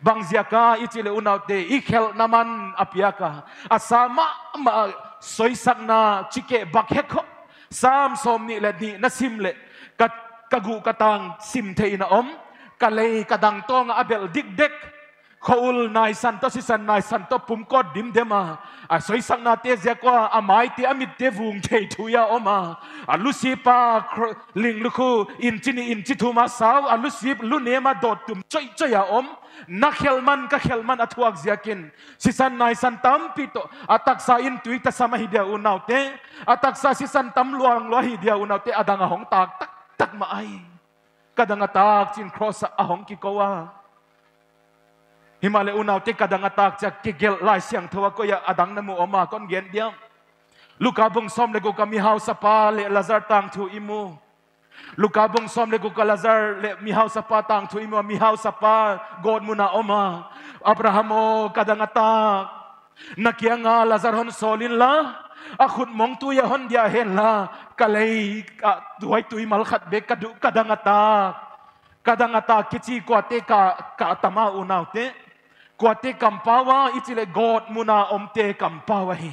Bangziak a i chih leh unaute, i khelhna man a piak a, a sa mahmah, soisakna chikeh bak hek khop. Sam sawmnih leh nih na sim leh, ka, ka guh ka tang sim thei in a om, ka lei ka dang tawng a a belh dikdek. Khoul naisan toh, sisan naisan toh pumkawt dimdem a, a soisaknate ziak ua a maite a mitte vung thei thu a om a, a lusip a kro-, linglukhu inchi nih inchi thum a sau, a lusip lu nem a dawt tum choichoi a om. Na khelh man, ka khelh man a thuak ziakin, sisan naisan tampi toh a taksa in tui tasam ahi dia unaute, a taksa sisan tam luang lua hi dia unaute, a dang a hong tak taktak mah ahi. Ka dang a tak chi'n cross ah a hong kikou a. Himahleh unaute, ka dang a tak chia kigelh Laisiangthou a koi ah a dang na mu om a, kon gen diam. Luka bung sawm leh guk ah mihausapa leh Lazar tangthu i mu. Luka bung sawm leh guk ah Lazar leh mihausapa tangthu i mu a, mihausapa gawtmun a om a. Abraham aw, ka dang a tak, na kiang a Lazar hon sawl inla, a khut mong tui a hon diah henla, ka lei ah tuaitui mal khat bek ka duh, ka dang a tak. Ka dang a tak kichi kuate ka, ka tam a unaute. Kuate kampau a i chih leh gawtmun a omte kampau ahi.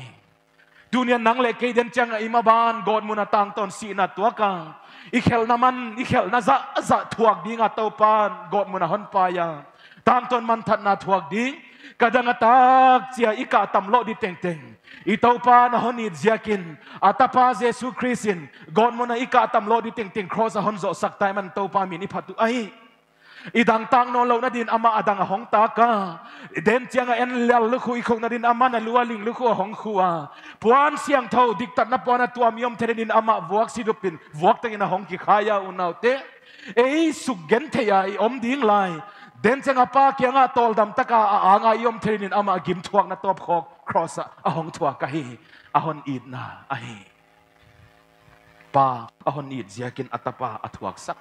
Tuni'n nang leh kei den chiang a i maban gawtmun a tangtawn sihna tuak a, i khelhna man, i khelhna zahzah thuak ding a Toupa'n gawtmun a hon pai a. Tangtawn manthatna thuak ding, ka dang a tak chia i kah tam lou di tengteng, i Toupa'n a hon it ziakin, a tapa Jesu Khrist in gawtmun a i kah tam lou di tengteng cross a hon zohsak tai man Toupa min i phat uh ahi. I dang tak nawnlouhna din amah a dang a hong tak a. Den chiang a en lal lukhu i khukna din amah na lu a linglukhu a hong khu a. Puan siangthou, diktatna puan a tuam i om thei din amah vuak sidup in, vuak tak in a hong kikhai a unaute. Ei suk genthei a i om ding lai. Den chiang a Pa kiang a tawldam tak a a ang a i om thei din amah gimthuakna tawpkhawk cross ah a hong thuak ahi. A hon itna ahi. Pa a hon it ziakin a tapa a thuaksak.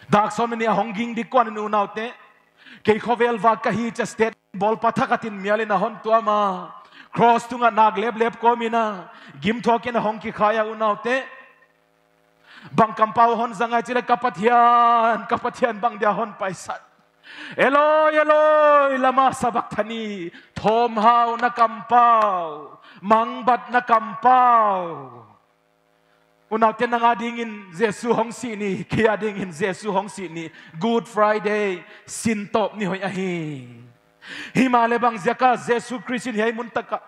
Dak sawm leh nih a hong ging di kuan in unaute, kei khovel vak ka hi chia state bawlpa thakhat in mial in a hon tuam a. Cross tungah nak leplep kawm in a, gimthuak in a hong kikhai a unaute. Bang kampau hon zang ai chih leh, ka Pathian, ka Pathian, bang dia hon paisat. Eloi, Eloi, lama sabakthani, thawmhau na kampau, mangbat na kampau. Unaute, nang a dingin Jesu hong sih ni, kei a dingin Jesu hong sih ni, Good Friday, sintawp ni hoih ahi. Himahleh bangziak a Jesu Khrist in hiai mun tak ah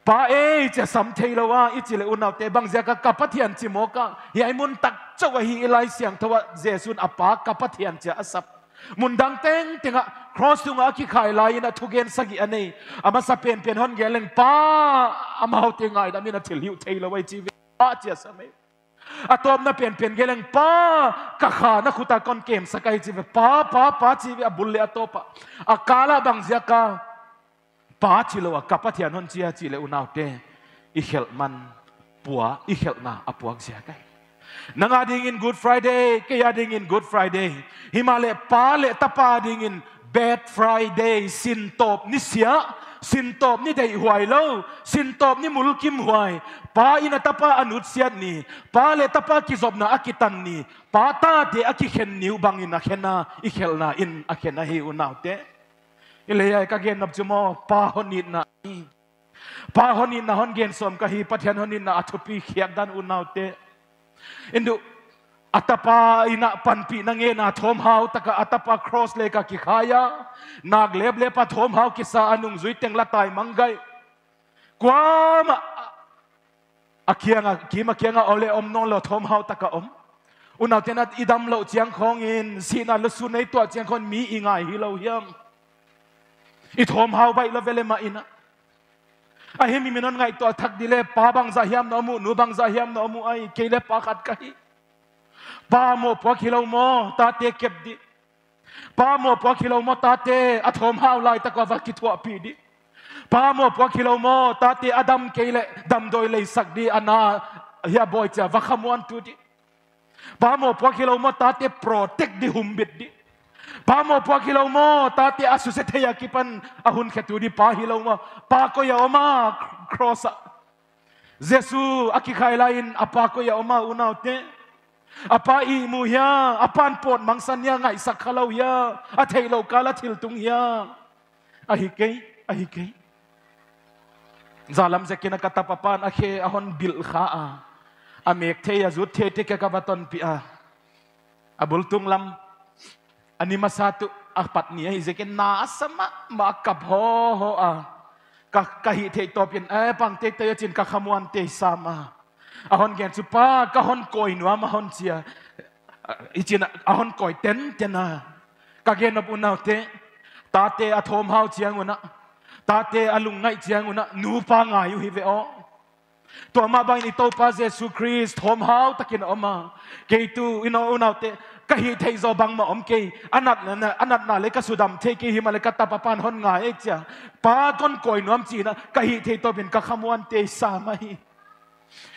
Pa ei chia sam theilou a i chih leh unaute, bangziak a ka Pathian chi mawk a, hiai mun tak chauh ahi i Laisiangthou ah Jesu'n a Pa ka Pathian chia a sap. Mun dang tengteng ah cross tungah a kikhai lai in a thugen sagih a nei. A masa penpen hon gen leng Pa, amaute ngaidam in a thil hih theilou ahi chi ve, Pa chia sam ei. A tawpna penpen gen leng Pa, ka kha na khut a kon kemsak ahi chi ve, Pa, Pa, Pa chi ve, a bul leh a tawp ah. A kal ah bangziak a Pa chi lou a ka Pathian hon chi a chih leh unaute, i khelh man pua, i khelhna a puak ziak ahi. Nang a dingin Good Friday, kei a dingin Good Friday. Himahleh Pa leh Tapa dingin Bad Friday, sintawp ni siah, sintawp ni deihhuai lou, sintawp ni mulkimhuai. Pa in a tapa a nutsiat ni, Pa leh Tapa kizopna a kitan ni, pa tate a kikhen ni uh bangin a khen a, i khelhna in a khen ahi unaute. I lei ai ka gen nop chu maw, Pa hon itna. Pa hon itna hon gen sawm ka hi, Pathian hon itna a thupi khiak dan unaute. Indu, a tapa in a panpihna ngen a thawmhau tak a a tapa cross lak ah kikhai a. Nak leplep a thawmhau kisa a nungzui teng la tai manggai. Kuamah a kiang a, kim a kiang a om leh om nawnlou thawmhau tak a om. Unaute, na i damlouh chiang khawng in, sihna leh sun i tuah chiang khawng in mi i ngai hilou hiam? I thawmhau baih lou ve leh mah in a. Ahi, mi min hon ngaihtuah thak di leh, pa bangzah hiam na om uh, nu bangzah hiam na om uh ai, kei leh pa khat ka hi. Pa mohpuak hilou maw, tate kep di. Pa mohpuak hilou maw, tate a thawmhau lai tak ua va kithuahpih di. Pa mohpuak hilou maw, tate a dam kei leh damdawi lei sak di, a na hia bawi chia va khamuantu di. Pa mohpuak hilou maw, tate protect di, humbit di. Pa mohpuak hilou maw, tate a suse thei a kipan a hun khetu di pa hilou maw. Pa koi a om a, cross ah. Jesu a kikhai lai in a pa koi a om a, unaute. A pa ihmu hia, a pan pawt mangsan hia, ngaihsak khalou hia, a theihlouh kal a thil tung hia. Ahi kei, ahi kei. Zalam zekin a ka tapa pan a khe a hon bilh kha a. A mek thei a zut thei te ka ka va tonpih a. A bul tung lam. A ni masa tuh a pat ni ahi zekin na a sa mahmah a kap hawhhawh a. Ka, ka hih theih tawpin, eh, pang tek tei a chin ka khamuan tei sam a. A hon gen chu pa, ka hon koi nuam a hon chi a. I chin a, a hon koi tenten a. Ka gen nop unaute. Tate a thawmhau chiang un a. Tate a lungngaih chiang un a. Nupa ngai uhi ve aw. Tua mah bangin i Toupa Jesu Khrist thawmhau takin a om a. Kei tuin unaute, ka hih theih zaw bangmah om kei. A natna, a natna leh ka sudam thei kei, himahleh ka tapa pan hon ngai ei chi a. Pa kon koi nuam chi in a, ka hih theih tawpin ka khamuan tei sam ahi.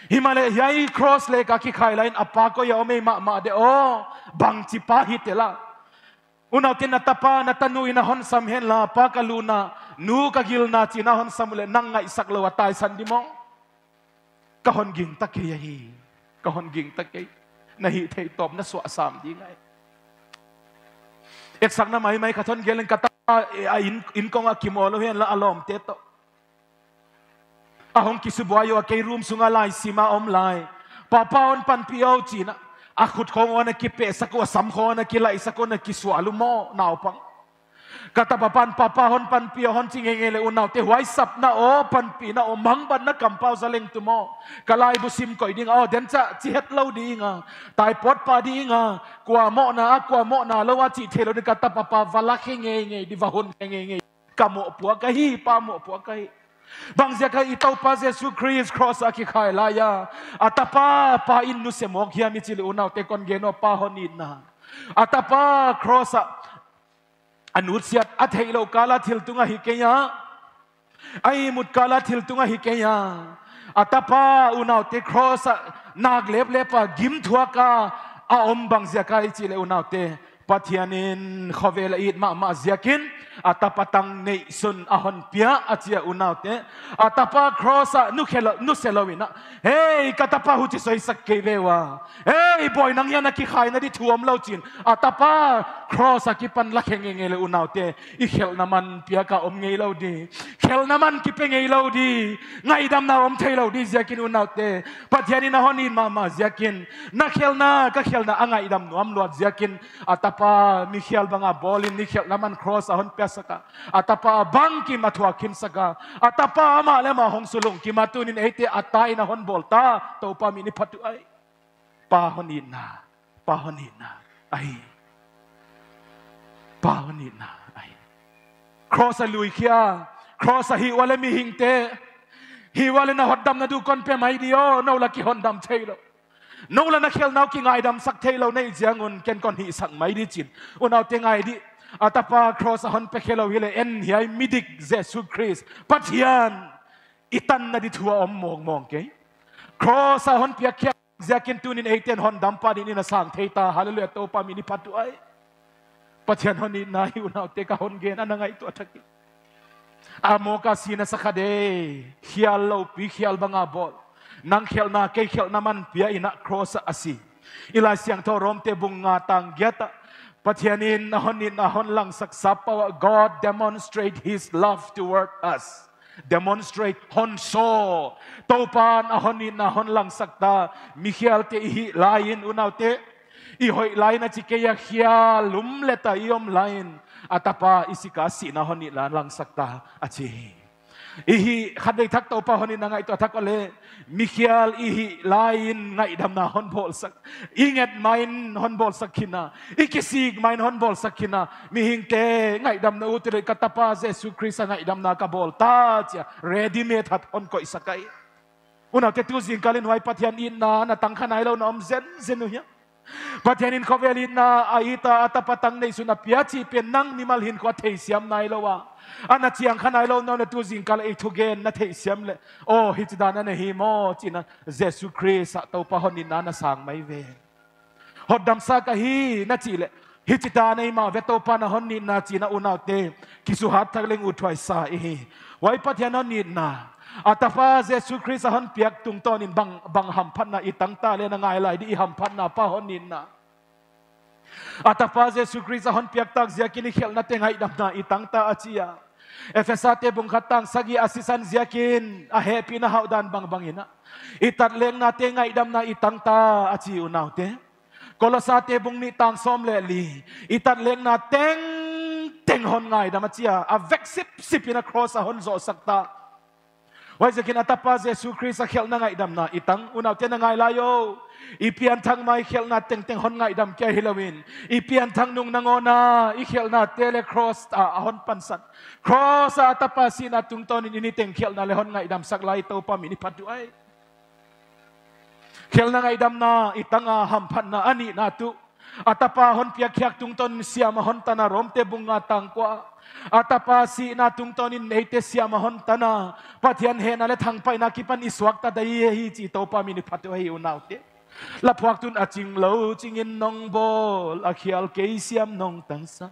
Himahleh hiai cross leh ka kikhai lai in a pa koi a om ei mahmah de aw. Bangchi pa hi tel a. Unaute, na tapa, na tanu in a hon sam henla, pa ka luna, nu ka gilna chi in a hon sam uleh nang ngaihsak lou a taisan di maw. Ka hon gingta kei ahi. Ka hon gingta kei. Na hih theih tawp na suah sam ding ahi. Etsakna maimai khat hon gen leng ka tapa, eh, a inn, inn kong a kimawl lou henla a lawmte toh. A hong kisubuai ua, kei room sunga laisim a om lai. Papa hon panpih aw chi in a. A khut khong hon a kipehsak ua, sam khong hon a kilaihsak ua, na kisual uh maw, naupang. Ka tapa pan papa hon panpih aw hon chi ngeingei leh unaute, huai sapna aw, panpihna aw, mangbatna kampau zaleng tu maw. Ka laibu sim koih ding aw, den cha chi hetlou ding a. Tai pawt pa ding a. Kua mohna a, kua mohna lou a chih theilou ding ka tapa pa va la khe ngeingei di, va hun khe ngeingei. Ka mohpuak ahi, pa mohpuak ahi. Bangziak a i Toupa Jesu Khrist cross a kikhai lai a. A tapa pa in nuse mawk hiam i chih leh unaute, kon gen aw, pa hon itna. A tapa cross a a nutsiat, a theihlouh kal a thil tung ahi kei a. A ihmut kal a thil tung ahi kei a. A tapa unaute cross a nak leplep a gimthuak a a om bangziak a i chih leh unaute. Pathian in khovel a it mahmah ziakin, a tapa tang neihsun a hon pia a chi a unaute. A tapa cross a nu khe lou, nuse lou in a. Hei, ka tapa huchi soisak kei ve ua. Hei, bawi nang hiai a kikhaina di thu omlou chi in. A tapa cross a kipan la khe ngeingei leh unaute. I khelhna man piak a om ngeilou di. Khelhna man kipe ngeilou di. Ngaihdamna om theilou di ziakin unaute. Pathian in a hon it mahmah ziakin. Na khelhna, ka khelhna a ngaihdam nuam luat ziakin. A tapa mikhial bang a bawl in ni khelhna man cross a hon piasak a. A tapa bangkim a thuak khinsak a. A tapa amah leh amah hong sulungkim a, tuni'n eite a ta in a hon bawl ta. Toupa min i phat uh ahi. Pa hon itna. Pa hon itna. Ahi. Pa hon itna. Ahi. Cross a lui khia. Cross a hih ua leh mihingte. Hih ua leh na hotdamna di kon pe mai di aw. Nou la kihondam theilou. Nou la na khelhna uh kingaidamsak theilou na hih ziak un ken kon hihsak mai di chi in. Unaute ngai di. A tapa cross a hon pe khelou hileh en hiai midik Jesu Khrist. Pathian i tanna di thu a om mawngmawng kei. Cross a hon piak khia ziakin tuni'n eite'n hondampa dingin a sang thei ta. Hallelujah, Toupa min i phat uh ahi. Pathian hon itna hi unaute ka hon gen a na ngaihtuah thak in. A mawk a sihna sa kha de, khial loupi khial bang a bawl. Nang khelhna kei khelhna man pia in a cross a si. I Laisiangthou Rom te bung nga tang giat ah. Pathian in a hon itna hon langsak sap pah ua, God demonstrate his love toward us. Demonstrate, hon show. Toupa'n a hon itna hon langsak ta. Mikhialte i hih lai in unaute. I hoih lai in a chi kei a, khial lum leh ta i om lai in. A tapa i sik a sihna hon itna langsak ta a chi. I hih khatvei thak Toupa hon itna ngaihtuah thak ua leh. Mikhial i hih lai in ngaihdamna hon bawlsak. I nget mai in hon bawlsak khin a. I kisik mai in hon bawlsak khin a. Mihingte ngaihdamna ut uleh ka tapa Jesu Khrist a ngaihdamna ka bawl ta chi a. Ready made hat hon koihsak ahi. Unaute tu zingkal in huai Pathian itna na tang kha nailou na om zenzen uh hia. Pathian in khovel itna a it a, a tapa tang neihsun a pia chih pen nang mimal hinkhua theisiam nailou a. A na chiang kha nailou na uh leh tu zingkal ei thugen na theisiam leh. Aw, hichidan a na hi maw, chi in a Jesu Khrist a Toupa hon itna na sang mai ve. Hotdamsak ahi na chih leh. Hichi tan eimah ve Toupa'n a hon nitna chih na unaute, kisuhat thak leng uthuai sa i hi. Huai Pathian hon nitna, a tapa Jesu Khrist a hon piak tungtawnin bang, bang hamphatna i tang ta leh na ngai lai di i hamphatna pa hon nitna. A tapa Jesu Khrist a hon piak tak ziakin i khelhnate ngaihdamna i tang ta a chi a. Efesate bung khat tang sagih a sisan ziakin a hehpihna hauhdan bangbang in a. I tatleknate ngaihdamna i tang ta a chi unaute. Kolosate bung nih tang sawm leh li. I tatlekna tengteng hon ngaidam a chi a. A vek sipsip in a cross a hon zohsak ta. Huaiziakin a tapa Jesu Khrist a khelhna ngaihdamna i tang, unaute na ngai lai o. I pianthak mai khelhna tengteng hon ngaihdam kia hilou in. I pianthak nung nangawn a, i khelhnate leh cross ah a hon pansan. Cross ah a tapa sihna tungtawnin i niteng khelhna leh hon ngaihdamsak lai Toupa min i phat uh ahi. Khelhna ngaihdamna i tang a, hamphatna a nihna tuh. A tapa hon piak khiak tungtawnin siam a hon tan a Romte bung nga tang kua. A tapa sihna tungtawnin eite siam a hon tan a. Pathian hehna leh thangpaihna akipan i suakta dai hi chih Toupa min i phat uh ahi unaute. Laphuaktu'n a chinglou chingin nong bawl, a khial kei siam nong tangsak.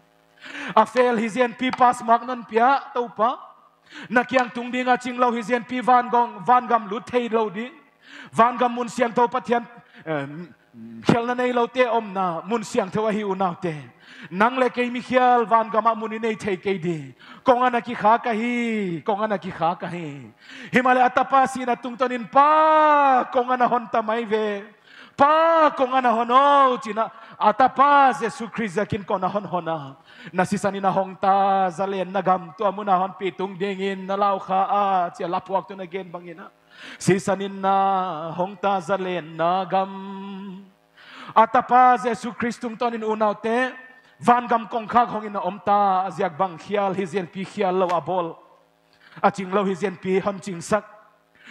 A fail hi ziakin pass mark non pia Toupa. Na kiang tung ding a chinglou hi ziakin vangam, vangam lut theilou ding. Vangam mun siangthou Pathian, eh, khelhna neiloute omna mun siangthou ahi unaute. Nang leh kei mikhial vangam ah mun i nei thei kei di. Kong ah na kikhak ahi, kong ah na kikhak ahi. Himahleh a tapa sihna tungtawnin Pa, kong ah na hon ta mai ve. Pa, kong ah na hon o, chi'n a, a tapa Jesu Khrist ziakin kong ah hon hon a. Na sisan in a hong ta zalenna gam tua mun a hon pi tung dingin na lau kha a, chi a Laphuaktu'n a gen bangin a. Sisan in a hong ta zalenna gam. A tapa Jesu Khrist tungtawnin unaute, vangam kongkhak hongin a om ta, a ziak bang khial hi ziakin khial lou a bawl. A chinglou hi ziakin hon chingsak.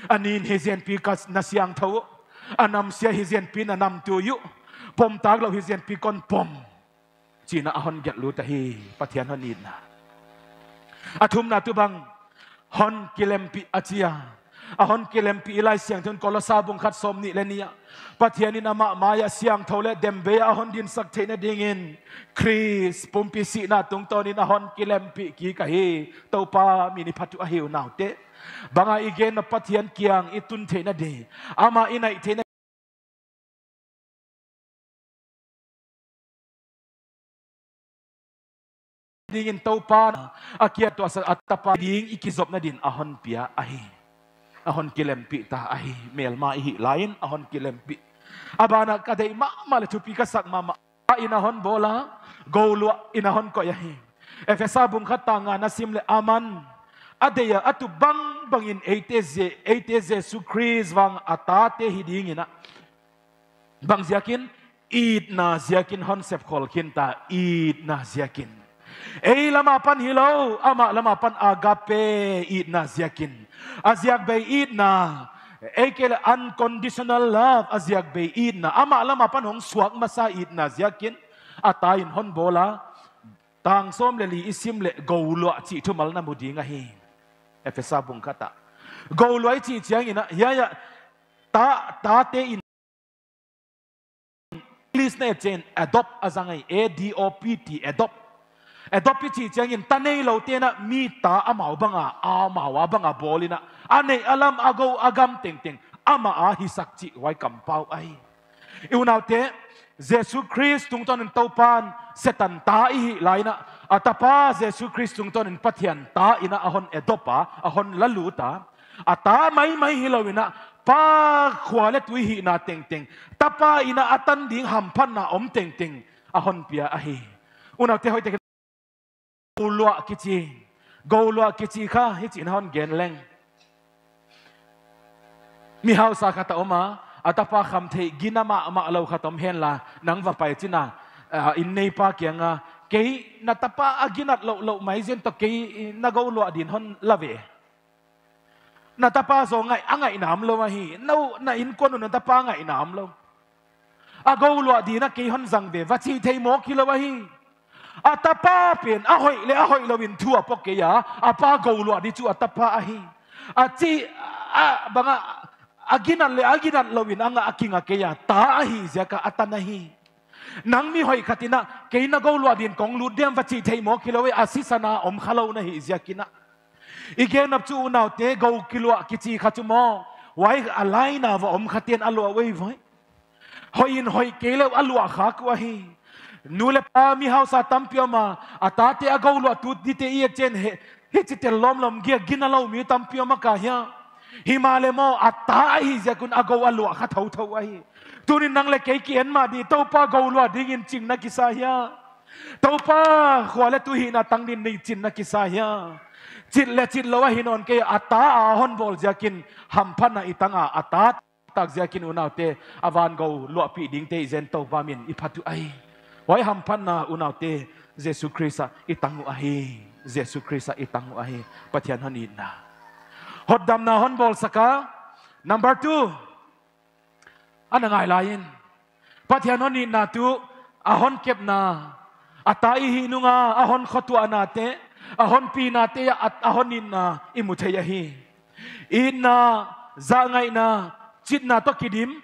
A nin hi ziakin ka na siangthou. A namsia hi ziakin na namtui uh. Pomtaklou hi ziakin kon pom. Chi'n a hon gelh lut ahi, Pathian hon nitna. A thumna tuh bang, hon kilempih a chi a. A hon kilempih i Laisiangthou in Kolosa bung khat sawmnih leh nih ah. Pathian in amah mai ah siangthou leh demvei a hon dinsak theihna dingin Khrist pumpi sihna tungtawnin a hon kilempih kik ahi. Toupa min i phat uh ahi unaute. Bang a i gen a Pathian kiang i tun theihna di. Amah i naih theihna dingin Toupa'n a kiang tuahsak a tapa ding i kizopna din a hon pia ahi. A hon kilempih ta ahi. Melma i hih laiin a hon kilempih. A ban ah ka deih mahmah leh thupi ka sak mahmah. Pa in a hon bawl a, gouluah in a hon koih ahi. Efesa bung khat tang nga na sim leh aman. A deih a, a tup bangbangin eite Je-, eite Jesu Khrist vang a tate hi dingin a. Bang ziakin, itna ziakin hon sepkhol khin ta, itna ziakin. Ei lam apan hilou, amah lam apan agape itna ziakin. A ziak bei itna, ei kei leh unconditional love, a ziak bei itna. Amah lam apan hong suak masa itna ziakin, a ta in hon bawl a. Tang sawm leh li i sim leh gouluah chih thumal na mu ding ahi. Efesa bung khat ah. Gouluah i chih chiangin a, hiai ah, ta, tate in English na et chiangin adopt a zang ahi, A D O P T, adopt. Adopt i chih chiangin ta neiloute'n a mi ta amau bang a, amau a bang a bawl in a. A neih a lam a gou a gam tengteng amah a hisak chih huai kampau ahi. I unaute, Jesu Khrist tungtawnin Toupa'n Setan ta i hih laiin a. A tapa Jesu Khrist tungtawnin Pathian ta in a hon adopt a, a hon la lut a. A ta maimai hilou in a, Pa khua leh tui hihna tengteng, tapa in a a tan ding hamphatna om tengteng, a hon pia ahi. Unaute hoihtak in gouluah kichi, gouluah kichi kha, hichi'n hon gen leng. Mi hausa khat a om a, a tapa khamtheih gina mahmah lou khat om henla, nang va pai chi'n a, ah, inn neipa kiang a, kei na tapa a ginat louh louh mai ziakin toh kei na gouluah din hon la ve. Na tapa zaw ngaih, a ngaih nam lou ahi. Na u, na innkuan u na tapa ngaih nam lou. A gouluah din a kei hon zang ve, va chih thei mawk hilou ahi. A tapa pen, a hoih leh a hoihlou in thu a pok kei a, a pa gouluah di chu a tapa ahi. A chih, a, bang a, a ginat leh a ginat lou in a ngah a kinga kei a, ta ahi ziak a a tan ahi. Nang mi hoih khat in a, kei na gou luah din kong lut diam va chih theih mawk hilou e, a sisan a om khalou na hih ziak in a. I gen nop chu unaute, gou kiluah kichi kha chu maw, huai a laina va om khate'n a luah uai voi. Hoih in hoih kei leh a luah khak uh ahi. Nu leh pa mi hausa tampi om a, a tate a gou luah tut dite i et chiang in, hichi tel lawmlawm giak gina lou mi tampi om a ka hia. Himahleh maw, a ta ahih ziak un a gou a luah kha thouthou ahi. Tuni'n nang leh kei ki en mah di, Toupa gou luah dingin ching na kisa hia. Toupa khua leh tui hihna tang dingin ching na kisa hia. Chit leh chitlou ahi nawn kei, a ta a hon bawl ziakin hamphatna i tang a, a ta tak ziakin unaute, a van gou luahpih dingte i zen Toupa min i phat uh ahi. Huai hamphatna unaute, Jesu Khrist ah i tang uh ahi. Jesu Khrist ah i tang uh ahi. Pathian hon itna, hotdamna hon bawlsak a. Number two, ana ngai lai in, Pathian hon itna tuh, a hon kepna, a ta i hih nung a, a hon khotuahnate, a hon pinate ah, a hon itna i mu thei ahi. Itna, zahngaihna, chitna toh kidim,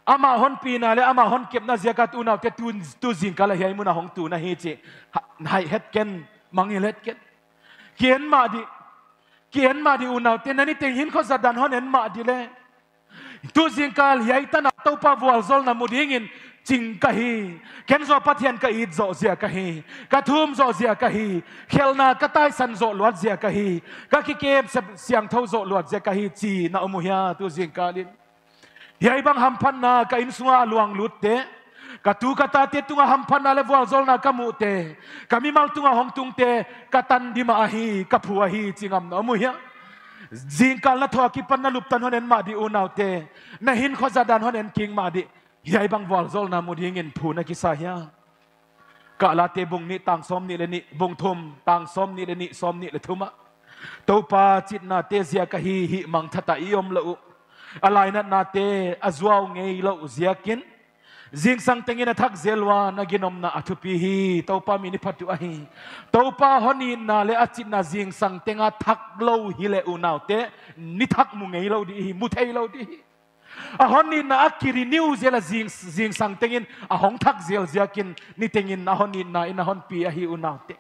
amah hon pina leh amah hon kepna ziak a unaute, tu, tu zingkal a hiai mun a hong tun ahi chih, ha, hai het ken, mangngilh het ken. Ki en mah di, ki en mah di unaute, na niteng hinkhua zat dan hon en mah di leh. Tu zingkal hiai tan a Toupa vualzawlna mu dingin ching ka hi. Ken zaw Pathian ka it zoh ziak ahi. Ka thum zoh ziak ahi. Khelhna ka taisan zoh luat ziak ahi. Ka kikem sep siangthou zoh luat ziak ahi chi na om uh hia tu zingkal in. Hiai bang hamphatna ka innsung a luang lutte, ka tu ka tate tung a hamphatna leh vualzawlna ka muhte, ka mimal tung a hong tungte, ka tan di mah ahi, ka phu ahi chi ngam na om uh hia. Zingkal na thoh a kipan na luptan hon en mah di unaute. Na hinkhua zat dan hon en kik mah di. Hiai bang vualzawlna mu dingin phu na kisa hia. Galate bung nih tang sawmnih leh nih, bung thum tang sawmnih leh nih, sawmnih leh thum ah, Toupa chitnate ziak ahi, hihmangthat a i om louh uh. A lainatnate a zuau ngeilouh ziakin, zingsang tengin a thak zel ua, na ginomna a thupi hi. Toupa min i phat uh ahi. Toupa hon itna leh a chitna zingsang teng a thak lou hileh unaute, ni thak mu ngeilou di hi, mu theilou di hi. A hon itna a ki-renew zel a zing, zingsang tengin a hong thak zel ziakin, nitengin a hon itna in a hon pi ahi unaute.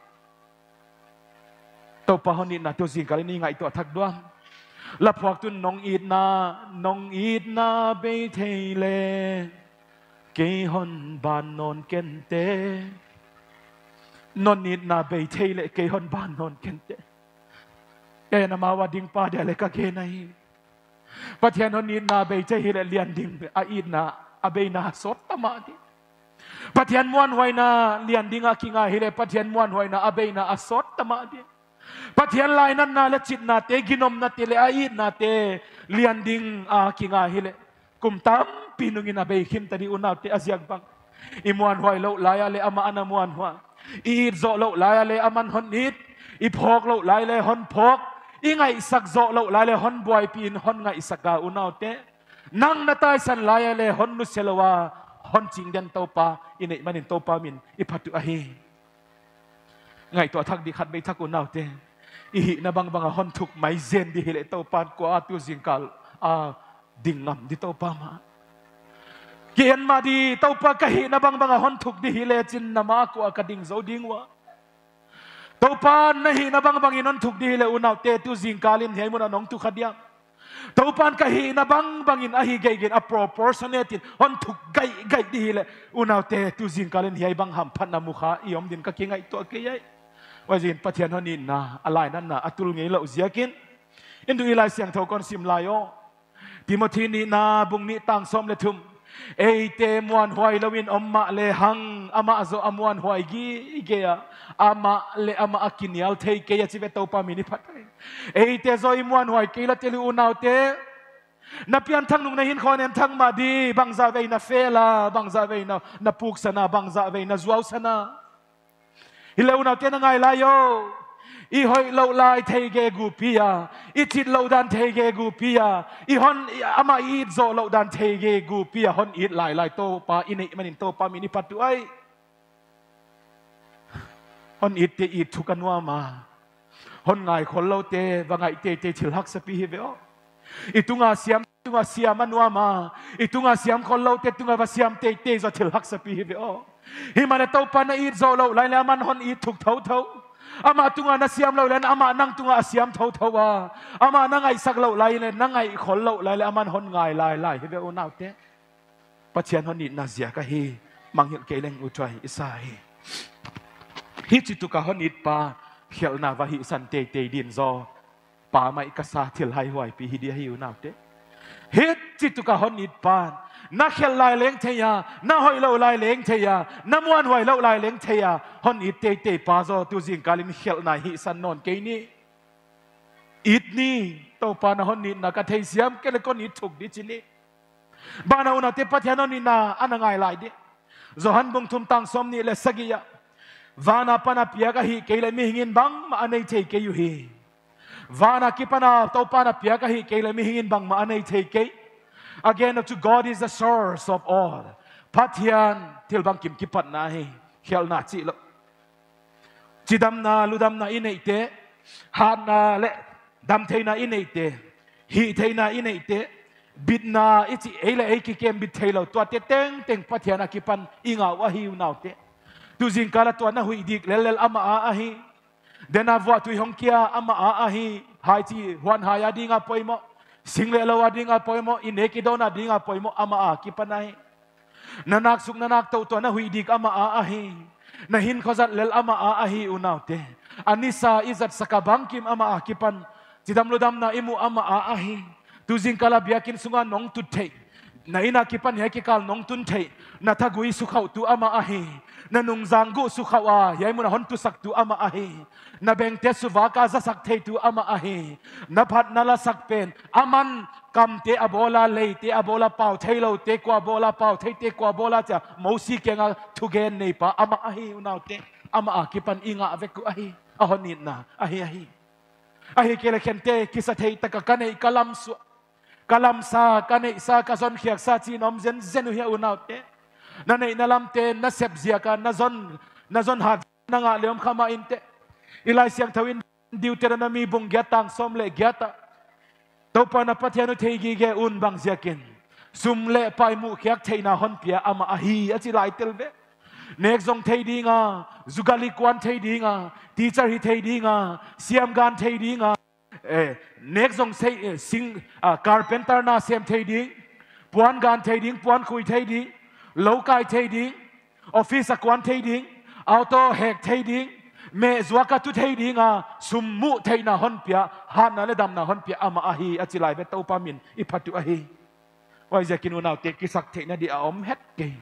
Toupa hon itna tuh zingkal in i ngaihtuah thak diam? Laphuak tun, nong itna, nong itna bei thei leh kei hon ban nawn kente. Nong itna bei thei leh kei hon ban nawn kente. Ken amau a ding pa dia leh ka gen ahi. Pathian hon itna bei thei hileh lian ding a itna, a beina sawt ta mah di. Pathian muanhuaina lian ding a kinga hileh Pathian muanhuaina a beina a sawt ta mah di. Pathian lainatna leh chitnate, ginomnate leh a itnate lian ding a kinga hileh kum tampi nungin a bei khin ta di unaute, a ziak bang. I muanhuai louh lai a leh amah ana muanhuai. I it zoh louh lai a leh aman hon it. I phawk louh lai leh hon phawk. I ngaihsak zoh louh lai leh hon buaipih in hon ngaihsak a unaute. Nang na taisan lai a leh hon nusia lou a, hon chingden Toupa i neih manin Toupa min i phat uh ahi. Ngaihtuah thak di khat bei thak unaute. I hihna bangbang a hon thuk mai zen di hileh Toupa'n kua a tu zingkal a ding ngam di Toupa mah. Ki en mah di, Toupa ka hihna bangbang a hon thuk di hileh chin na ma kua ka ding zou ding ua. Toupa'n na hihna bangbangin hon thuk di hileh unaute, tu zingkal in hiai mun a nong tu kha diam? Toupa'n ka hihna bangbangin ahi geigein a proportionate in hon thuk gaigai di hileh unaute, tu zingkal in hiai bang hamphatna mu kha i om din ka kingaihtuah kei ahi. Huaiziakin Pathian hon itna, a lainatna a tul ngeilouh ziakin, in du i Laisiangthou kon sim lai aw. Timothy nihna bung nih tang sawm leh thum. Eite muanhuai louin om mahlehang, amah zaw a muanhuai gige a, amah leh amah a kinial thei kei a chi ve, Toupa min i phat ahi. Eite zaw i muanhuai kei lou tel unaute. Na pianthak nung na hinkhua en thak mah di, bangzah vei na fail a, bangzah vei na, na puksan a, bangzah vei na zuausan a. Hileh unaute, na ngai lai aw. I hoih louh lai theigige pi a, i chit louh dan theigige pi a, i hon, i, amah i it zoh louh dan theigige pi a hon it lailai Toupa i neih manin Toupa min i phat uh ahi. Hon itte it thuk a nuam a. Hon ngai khol loute va ngaih teitei thil haksa pi hi ve aw. I tunga siam, tunga siam a nuam a. I tunga siam khol loute tunga va siam teitei zaw thil haksa pi hi ve aw. Himahleh Toupa na it zoh louh lai leh aman hon it thuk thouthou. Amah tunga na siam louh lai leh amah nang tunga a siam thouthou a. Amah na ngaihsak louh lai leh na ngaih khol louh lai leh aman hon ngai lailai hi ve unaute. Pathian hon itna ziak ahi, mangngilh kei leng uthuai i sa hi. Hichi tuka hon it pa, khelhna va hihsan teitei din zaw. Pa mai ka sa thil haihuaipi hi dia hi unaute. Hichi tuka hon it pa, na khelh lai leng thei a, na hoih louh lai leng thei a, na muanhuai louh lai leng thei a, hon it teitei pa zaw tu zingkal in khelhna hihsan nawn kei ni. It ni, Toupa na hon itna ka theisiam kei leh kon it thuk di chi ni. Bang a unaute Pathian hon itna ana ngai lai di. Johan bung thum tang sawmnih leh sagih ah. Van apan a piak ahihkei leh mihingin bangmah a nei thei kei uhi. Van akipan a Toupa'n a piak ahihkei leh mihingin bangmah a nei thei kei. Again, to God is the source of all. Pathian thil bangkim kipatna hi, khelhna chih lou. Chidamna, ludamna i neihte, hatna leh damtheihna i neihte, hihtheihna i neihte, bitna i chih ei leh ei kikembit theilou, tuate tengteng Pathian akipan i ngah uh ahi unaute. Tu zingkal a tua na huih dik lellel amah a ahi. Den a vuah tui hong kia amah a ahi. Hai chi huan hai a dinga poimoh. Sing leh lou a dinga poimoh. I nek i dawn a dinga poimoh amah akipan ahi. Na nak suk na nak tou tua na huih dik amah a ahi. Na hinkhua zat lel amah a ahi unaute. A nisa i zatsak a bangkim amah akipan. Chidam ludamna i muh amah a ahi. Tu zingkal a biakin sunga nong tut theih. Na inn akipan hiai kikal nong tun theih. Na thagui sukhauhtu amah ahi. Na nungzang guh sukhauh a hiai mun a hon tusak tu amah ahi. Na bengte suvak a zasak theitu amah ahi. Na phat na lasak pen. Aman kamte a bawl a, leite a bawl a, pau theiloute kua bawl a, pau theite kua bawl a chia Mosi kianga thugen neipa amah ahi unaute. Amah akipan i ngah vek uh ahi. A hon itna ahi ahi. Ahihkei leh khente kisa thei taka ka neih ka lamsuah. Ka lamsa, ka neihsa, ka zonkhiaksa chi'n om zenzen uh hia unaute. Na neih na lamte, na sep ziaka, na zon, na zon hat na ngah leh om kha mah inteh. I Laisiangthou in Deuteronomy bung giat tang sawm leh giat ah. Toupa na Pathian uh theigige un bang ziakin. Sum leh pai muhkhiak theihna hon pia amah ahi a chi lai tel ve. Nek zong thei dinga, jugali kuan thei dinga, teacher hi thei dinga, siamgan thei dinga. Eh, nek zong sei, eh, sing, ah, carpenter na sem thei ding, puan gan thei ding, puan khui thei ding, lou kai thei ding, office a kuan thei ding, auto hek thei ding, meh zuak a tu thei ding a, sum muh theihna hon pia, hatna leh damna hon pia amah ahi a chi lai ve Toupa min i phat uh ahi. Huaiziakin unaute kisak theihna di a om het kei.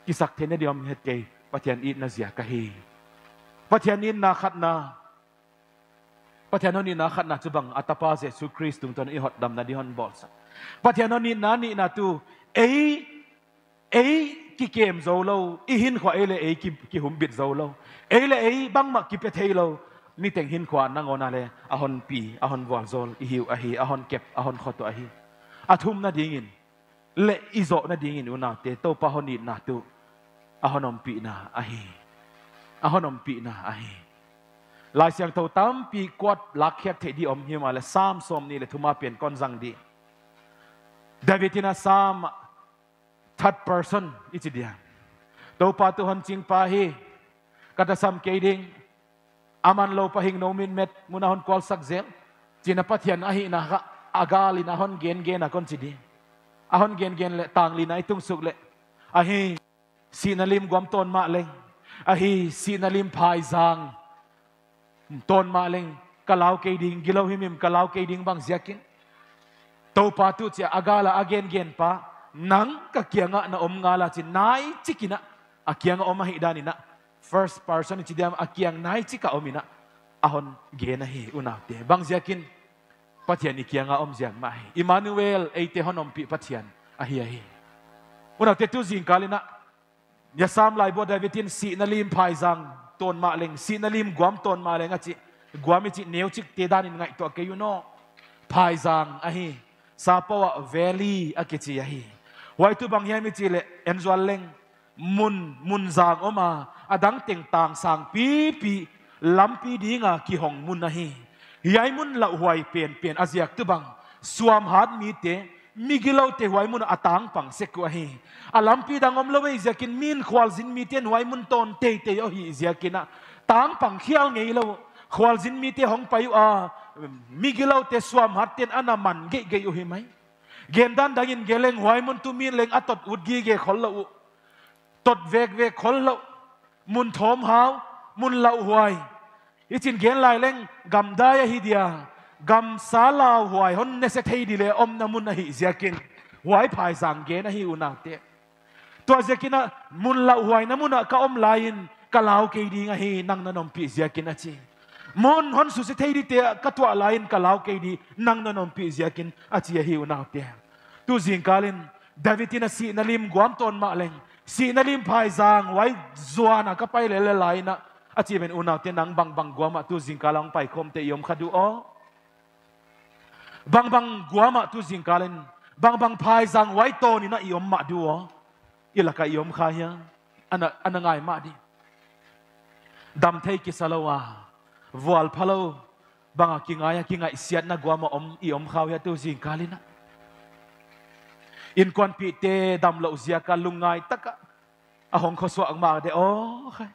Kisak theihna di om het kei. Pathian itna ziak ahi. Pathian itna khatna. Pathian hon itna khatna chu bang a tapa Jesu Khrist tungtawn i hotdamna di hon bawlsak. Pathian hon itna nihna tu ei, ei kikem zou lou, i hinkhua ei leh ei ki, kihumbit zou lou. Ei leh ei bangmah kipe theilou, niteng hinkhua nangawn a leh a hon pi, a hon vualzawl i hi uh ahi, a hon kep, a hon khot uh ahi. A thumna dingin, leh i zohna dingin unaute, Toupa hon itna tu, a hon ompihna ahi. A hon ompihna ahi. Laisiangthou tampi quote lakkhiak theih di om himahleh Sam sawmnih leh thum a pen kon zang di. David in a Sam third person i chi dia. Toupa tu hon chingpa hi, ka tasam kei ding, aman lou pa hing nou min met, mun a hon kualsak zel. Chi'n a Pathian ahihna kha, a gal in a hon gengen a kon chi di. A hon gengen leh tang lina i tung suk leh. Ahi, sihna lim guam tawn mahleng. Ahi, sihna lim phaizang tawn mahleng. Ka lau kei ding, gilou himhim ka lau kei ding bang ziakin. Toupa tu chia a gal a a gengen pa. Nang ka kianga na om ngal a chi nai chik in a. A kianga om ahihdan in a. First person i chi diam a kiang nai chik a om in a. A hon gen ahi unaute. Bang ziakin Pathian i kianga om ziak mah hi. Immanuel eite hon ompih Pathian ahi ahi. Unaute tu zingkal in a. Nia Sam laibu a David in sihna lim phaizang tawn mahleng, sihna lim guam tawn mahleng a chi. Guam i chi neuchik te dan in ngaihtuah kei un aw. Phaizang ahi. Sapau ah valley a kichi ahi. Huai tu bang hiam i chih leh en zual leng. Mun, mun zang om a, a dang teng tang sang pipi, lampi dinga kihong mun ahi. Hiai mun lauhuai penpen a ziak tu bang, suamhat mite, migiloute huai mun a tangpang sek uh ahi. A lampi dang omlou ahih ziakin, min khualzin mite'n huai mun tawn teitei uh ahih ziakin a tangpang khial ngeilou. Khualzin mite hong pai ua, migiloute suamhatte'n ana man geihgeih uh hi mai. Gen dan dangin gen leng huai mun tu min leng a tot ut gige khollou uh. Tot vekvek khollou. Mun thawmhau, mun lauhuai. I chin gen lai leng gamdai ahi dia. Gamsa lauhuai hon nese thei di leh omna mun ahih ziakin, huai phaizang gen ahi unaute. Tua ziakin a, mun lauhuaina mun ah ka om laiin ka lau kei ding ahi, nang na ompih ziakin, a chi. Mun hon suse thei dite ah ka tuah laiin ka lau kei di, nang na ompih ziakin, a chi ahi unaute. Tu zingkalin David in a sihna lim guam tawn mahleng, sihna lim phaizang huai zuan a ka pai lellel laiin a, a chi ven unaute, nang bangbang guam ah tu zingkal a hong paikhawmte i om kha diu aw? Bangbang guam ah tu zingkalin, bangbang phaizang huai tawnin a i om mah diu aw? I lak ah i om kha hia? Ana, ana ngai mah di. Dam thei kisa lou a, vualphalou bang a kingai a kingaihsiatna guam ah om, i om kha uh hia tu zingkalin a? Inkuanpihte damlouh ziak a lungngai tak a a hong khosuak mah de aw khai.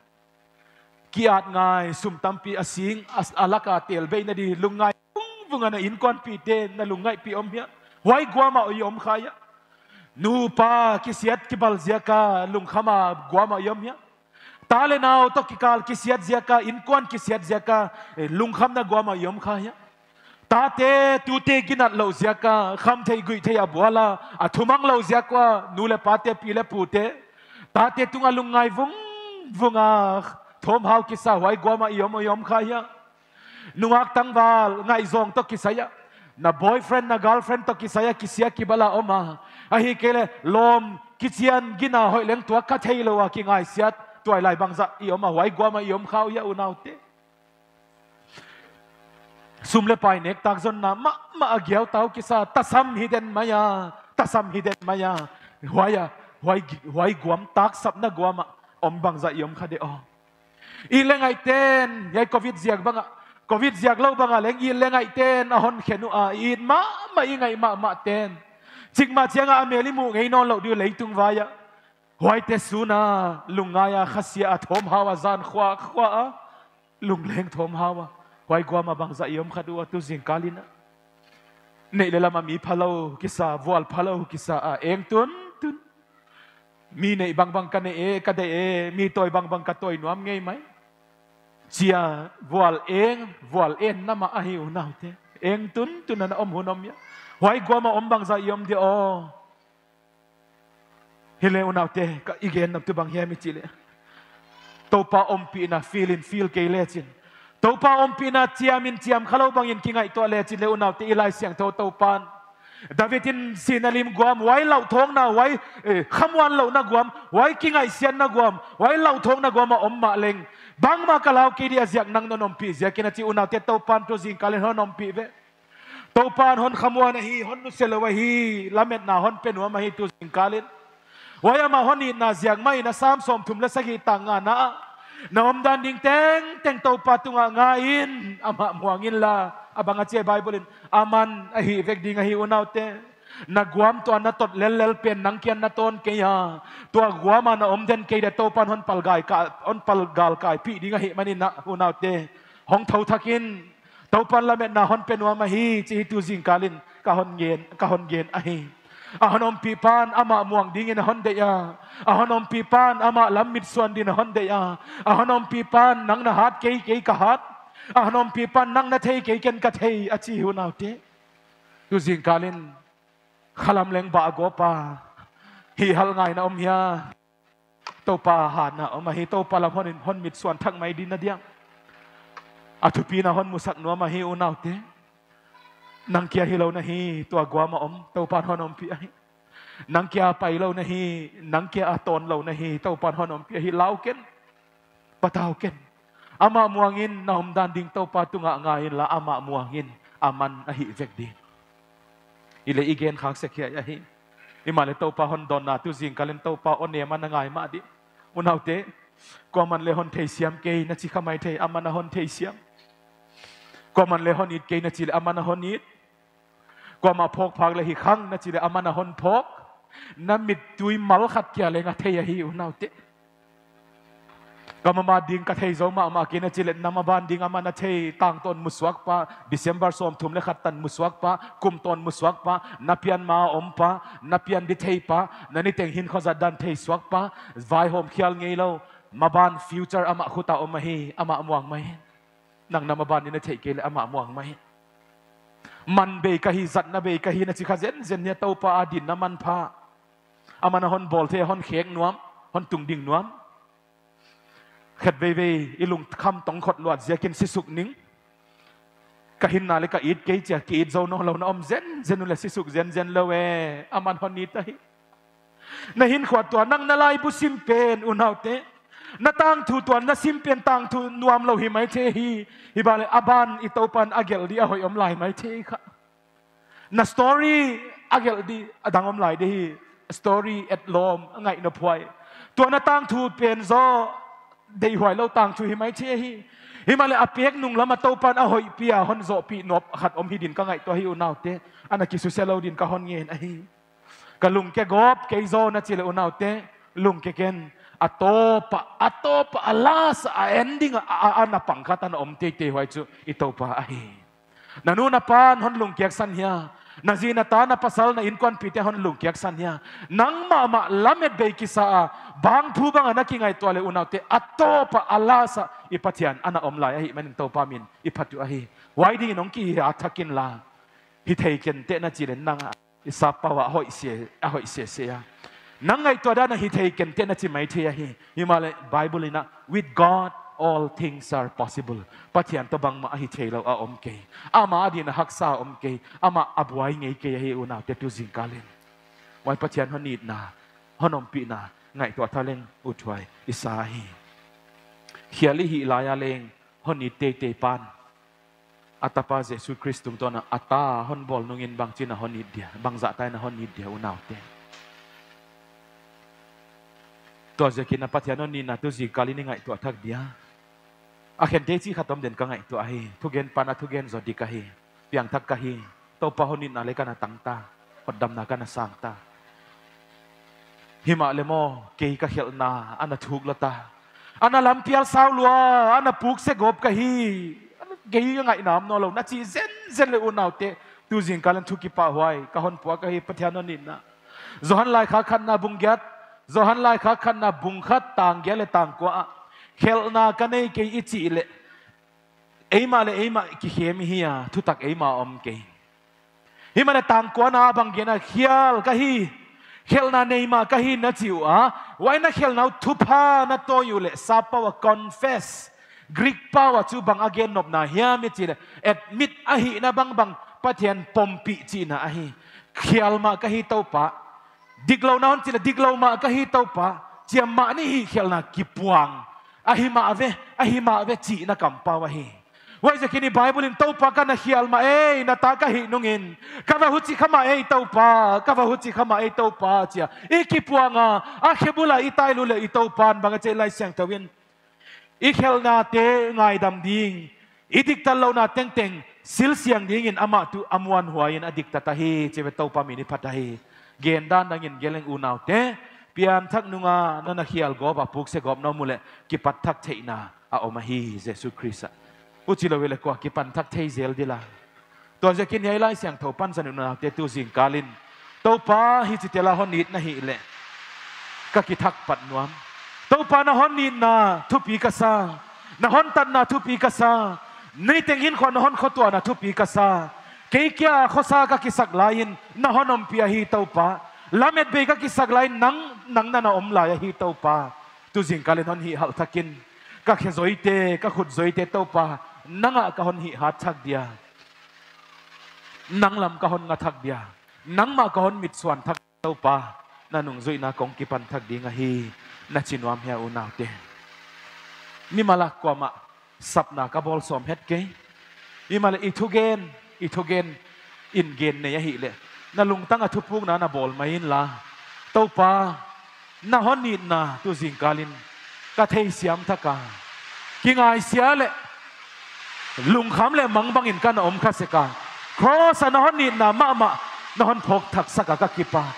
Ki-at ngai, sum tampi a sing, a, a lak a tel beihna di lungngai vungvung a na inkuanpihte na lungngaihpih om hia? Huai guam ah i om kha hia? Nupa kisiat kibal ziak a lungkham a guam ah i om hia? Ta leh nau toh kikal kisiat ziak a, inkuan kisiat ziak a, eh, lungkhamna guam ah i om kha hia? Tate tute ginatlouh ziak a khamtheih guihtheih a bual a, a thumanglou ziak ua nu leh pate, pi leh pute, tate tung a lungngai vungvung a thawmhau kisa huai guam ah i om, i om kha hia? Nungak tangval ngaihzawng toh kisai a, na boyfriend na girlfriend toh kisai a kisia kibal a om a, ahihkeileh lawm kichian gina hoih leng tuak kha theilou a kingaihsiat, tuailai bangzah i om a, huai guam ah i om kha uh hia unaute? Sum leh pai nek tak zonna mahmah a giautau kisa, tasam hi den mai a, tasam hi den mai a. Huai a, huai, huai guam, taksapna guam ah om bangzah i om kha de aw? It leh ngaihten, hiai covid ziak bang a, covid ziak lou bang a leng it leh ngaihten a hon khen ua, it mahmah, i ngaih mahmahten, chikmah chiang a a mel i muh ngei nawnlouh di uh leitung vai ah. Huaite sun a lungngai a, khasia a, thawmhau a, zan khuakhuak a lungleng thawmhau a, huai guam ah bangzah i om kha diu aw tu zingkalin a? Neih leh lam a mi phalou kisa, vualphalou kisa a eng tuntun. Mi neih bangbang ka neih e, ka deih e, mi tawi bangbang ka tawi nuam ngei mai, chi a vual eng, vual enna mah ahi unaute. Eng tuntun a na om hun om hia? Huai guam ah om bangzah i om di aw? Hileh unaute, ka i gen nop tu bang hiam i chih leh, Toupa ompihna feel in feel kei lechin, Toupa ompihna chiam in chiam khalou bangin kingaihtuah lechin leh unaute, i Laisiangthou Toupan, David in sihna lim guam, huai lauthawngna, huai, eh, khamuanlouhna guam, huai kingaihsiatna guam, huai lauthawngna guam a om mahleng, bangmah ka lau kei di, a ziak nang non ompih ziakin, a chi unaute. Toupan tu zingkalin hon ompih ve. Toupan hon khamuan ahi, hon nusia lou ahi, lametna hon pe nuam ahi tu zingkalin. Huai amah hon itna ziak mahin a Sam sawmthum leh sagih tang ngana ah, na omdan ding tengteng Toupa tungah ngai in, amah muang inla, a bang a chi a Bible in, aman a hih vek ding ahi unaute. Na guam tua na tot lellel pen nang kiang na tawn kei a, tua guam a na om den kei di a, Toupan hon palgai ka, hon palgalkaipih ding ahihmanin a unaute, hong thou thak in. Toupan lametna hon pe nuam ahi chih tu zingkalin ka hon gen, ka hon gen ahi. A hon ompihpan amah muang dingin a hon deih a, a hon ompihpan amah lam mitsuan dingin a hon deih a, a hon ompihpan nang na hat kei, kei ka hat, a hon ompihpan nang na thei kei, ken ka thei, a chi unaute. Tu zingkalin khalam leng bah a gawp a, hih hal ngaihna om hia? Toupa hatna om ahi, Toupa lam hon in, hon mitsuan thak mai ding na diam. A thupina hon musak nuam ahi unaute. Nang kia hilou na hi, tua guam a om, Toupan hon ompih ahi. Nang kia pailou na hi, nang kia a tawnlou na hi, Toupan hon ompih ahi, lau ken. Patau ken. Amah muang in, na omdan ding Toupa tungah ngai inla, amah muang in, aman a hih vek ding. Hileh i gen khak sek hiai ahi. Himahleh Toupa hon dawnna tu zingkalin Toupa hon em a na ngai mah di. Unaute, kuaman leh hon theisiam kei na chi kha maithei, aman a hon theisiam. Kuaman leh hon it kei na chi leh aman a hon it. Kuamah phawk phak leh hi khang na chih leh aman a hon phawk. Na mittui mal khat kia leng a thei ahi unaute. Ka mama ding ka thei zou mahmah kei na chih leh na maban ding aman a thei. Tang tawn musuak pa, December sawmthum leh khat tan musuak pa, kum tawn musuak pa, na pian ma om pa, na pian di thei pa, na niteng hinkhua zat dan thei suak pa, vaihawm khial ngeilou, maban future amah khut a om ahi, amah muang mai. Nang na maban ding na theih kei leh amah muang mai. Man bei ka hi, zatna bei ka hi na chih kha zenzen hia? Toupa adin na manpha. Aman a hon bawl thei, hon khek nuam, hon tungding nuam. Khat veivei i lungkham tong khot luat ziakin sisuk ning. Ka hinna leh ka it kei chia, ki it zou nawnlou na om zenzen uleh sisuk zenzen lou e, aman hon it ahi. Na hinkhua tuan, nang na laibu sim pen unaute. Na tangthu tuan, na sim pen tangthu nuamlou hi maithei hi. Himahleh aban i Toupan a gelh di a hoih om lai maithei kha. Na story a gelh di a dang om lai di hi. Story et lawm a ngaih nop huai. Tua na tangthu pen zaw deihhuailou tangthu hi maithei hi. Himahleh a pek nung lam a Toupan a hoihpi a hon zohpih nop khat om hi din ka ngaihtuah hi unaute. Ana kisusia lou din ka hon ngen ahi. Ka lungke gawp kei zaw na chih leh unaute, lungke ken. A tawp a, a tawp a, a last a, a ending a, a, a, a na pang khat ana om teitei huai chu i Toupa ahi. Na nu na pa'n hon lungkiaksan hia? Na zi na ta na pasal na inkuanpihte hon lungkiaksan hia? Nang mahmah lamet bei kisa a, bangphu bang a na kingaihtuah leh unaute, a tawp a, a last a i Pathian ana om lai ahihmanin Toupa min i phat uh ahi. Huai dingin hong kihi a thak inla. Hithei kenteh na chih leh nang a i sap pau a hoih se, a hoih sese a. Nang ngaihtuah dan a hithei kenteh na chi maithei ahi. Himahleh Bible in a, "With God all things are possible." Pathian toh bangmah a hitheilou a om kei. Amah adin a haksa a om kei. Amah a buai ngei kei ahi unaute tu zingkal in. Huai Pathian hon itna, hon ompihna ngaihtuah thak leng uthuai i sa hi. Hial i hih lai a leng hon it teitei pan a tapa Jesu Khrist tungtawn a a ta hon bawl nungin bangchin a hon it dia, bangzah ta in a hon it dia unaute. Tua ziakin a Pathian hon itna tu zingkal in i ngaihtuah thak dia. A khente chih khat om den ka ngaihtuah hi. Thugen pan a thugen zaw dik ahi. Piangthak ka hi. Toupa hon itna leh ka na tang ta. Hotdamna ka na sang ta. Himahleh maw, kei ka khelhna ana thuk lou ta. Ana lampial sau lua, ana pukse gawp ka hi. Ana kei ka ngaihna om nawnlou na chi zenzen leh unaute, tu zingkal in thu kipahhuai ka hon puak ahi, Pathian hon itna. Johan laikhak khatna bung giat, Johan laikhak khatna bung khat tang giat leh tang kua ah, khelhna ka nei kei i chih leh eimah leh eimah kikhem i hi a, thutak eimah om kei. Himahleh tang kuana bang gen a, khial ka hi, khelhna nei mah ka hi na chi ua, huai na khelhna uh thupha na tawi uleh, sap pau a confess, Greek pau a chu bang a gen nopna hiam i chih leh, admit ahihna bangbang Pathian pompih chihna ahi. Khial mah ka hi Toupa. Diklou na hon chih leh diklou mah ka hi Toupa. Chiam mah ni hi khelhna kipuang. Ahi mah ve, ahi mah ve chihna kampau ahi. Huaiziakin i Bible in Toupa ka na khial mah e, na ta ka hih nungin. Ka va huchi kha mah e Toupa, ka va huchi kha mah e Toupa chia. I kipuang a, a khe bul a i tai luleh i Toupa'n bang a chi Laisiangthou in. I khelhnate ngaidam ding, i diktatlouhna tengteng silsiang dingin amah tuh a muanhuai in a diktat ahi, chi ve Toupa min i phat ahi. Gen dan dangin gen leng unaute, pianthak nung a na na khial gawp a pukse gawp na om uleh, kipat thak theihna a om ahi, Jesu Khrist ah. Huchilou hileh kua kipan thak thei zel ding la. Tua ziakin hiai Laisiangthou pansan in unaute tu zingkal in, Toupa hichi tel a hon it na hih leh, ka kithak pat nuam. Toupa na hon itna thupi ka sa. Na hon tatna thupi ka sa. Niteng hinkhua na hon khotuahna thupi ka sa. Kei kia khosa ka kisak lai in na hon ompih ahi Toupa. Lametbei ka kisak lai in nang, nang na na om lai ahi Toupa. Tu zingkal in hon hih halh thak in. Ka khe zoite, ka khut zoite Toupa, nang ah ka hon hih hat thak dia. Nang lam ka hon nga thak dia. Nangmah ka hon mitsuan thak Toupa. Na nungzuihna kong kipan thak ding ahi, na chi nuam hia unaute? Mimal a kuamah sapna ka bawl sawm het kei. Himahleh i thugen, i thugen in gen nei ahih leh, na lungtang a thupukna na bawl mai inla. Toupa, na hon itna tu zingkal in ka theisiam thak a, kingaisia leh lungkham leh mangbang in ka na om kha sek a. Cross a na hon itna mahmah na hon phawk thak sak a ka kipak.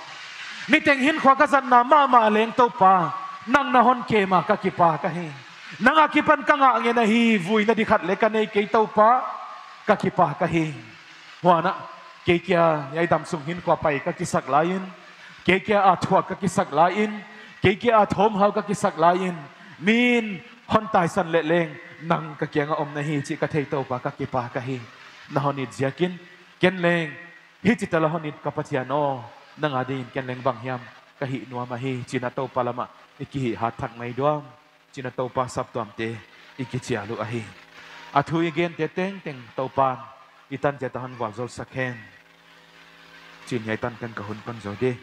Niteng hinkhua ka zatna mahmah leng Toupa, nang na hon kem a ka kipak ahi. Nang akipan ka ngah ngen ahi, vuina di khat leng ka nei kei Toupa, ka kipak ahi. Huan ah, kei kia hiai damsung hinkhua pai ka kisak lai in, kei kia a thuak ka kisak lai in, kei kia a thawmhau ka kisak lai in, mi'n hon taisan leh leng nang ka kiang a om na hi chih ka thei Toupa, ka kipak ahi. Na hon it ziakin, ken leng hichi tala hon it ka Pathian aw, nang adin ken leng bang hiam ka hih nuam ahi, chi'n a Toupa lam ah i kihih hat thak mai diam, chi'n a Toupa saptuamte i kichial uh ahi. A thu i gente tengteng Toupa'n i tan chiat a hon vualzawl sak hen. Chi'n hiai tan ken ka hun kon zou di.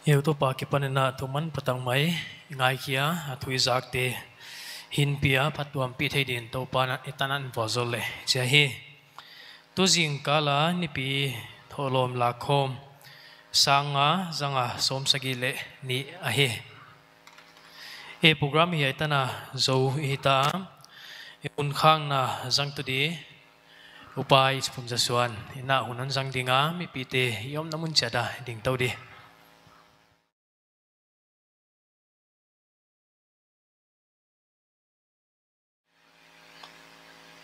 Ei Toupa akipanin a thuman patang mai i ngaikhia, a thu i zakte hinpia phattuampih thei din Toupa'n i tan a vualzawl leh chi ahi. Tu zingkal a nipi thohlawm lakkhawm, sang nga za nga sawmsagih leh nih ahi. Ei program hiai tan a zou i hita, i hun khakna zang tou di, Upa Chiphum Za Suan in a hun hon zang ding a, mipite i omna mun chiat a ding tou di.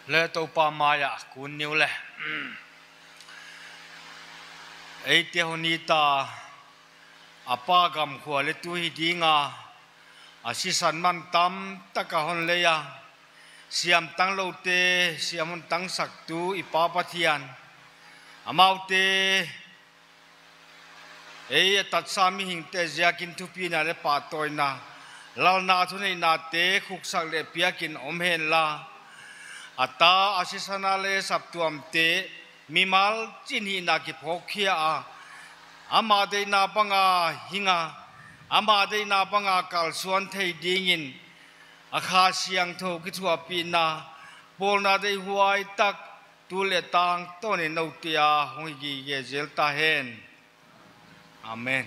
Leh Toupa mai ah kun ni u leh. Eite hon it a, a pa gam khua leh tu hi ding a, a sisan man tamtak a hon lei a, siam tangloute siam hon tangsaktu i Pa Pathian, amaute ei a tatsa mihingte ziakin thupina leh pahtawina, lalna thuneihnate khuksak leh piakin om henla. A ta a sisan a leh saptuamte mimal chin hihna kiphawkkhia a, ama deihna bang a hing a, ama deihna bang a kalsuan thei dingin a Kha Siangthou kithuahpihna, pawlna deihhuai tak tu leh tangtawn in noute a hong hi gige zel ta hen. Amen.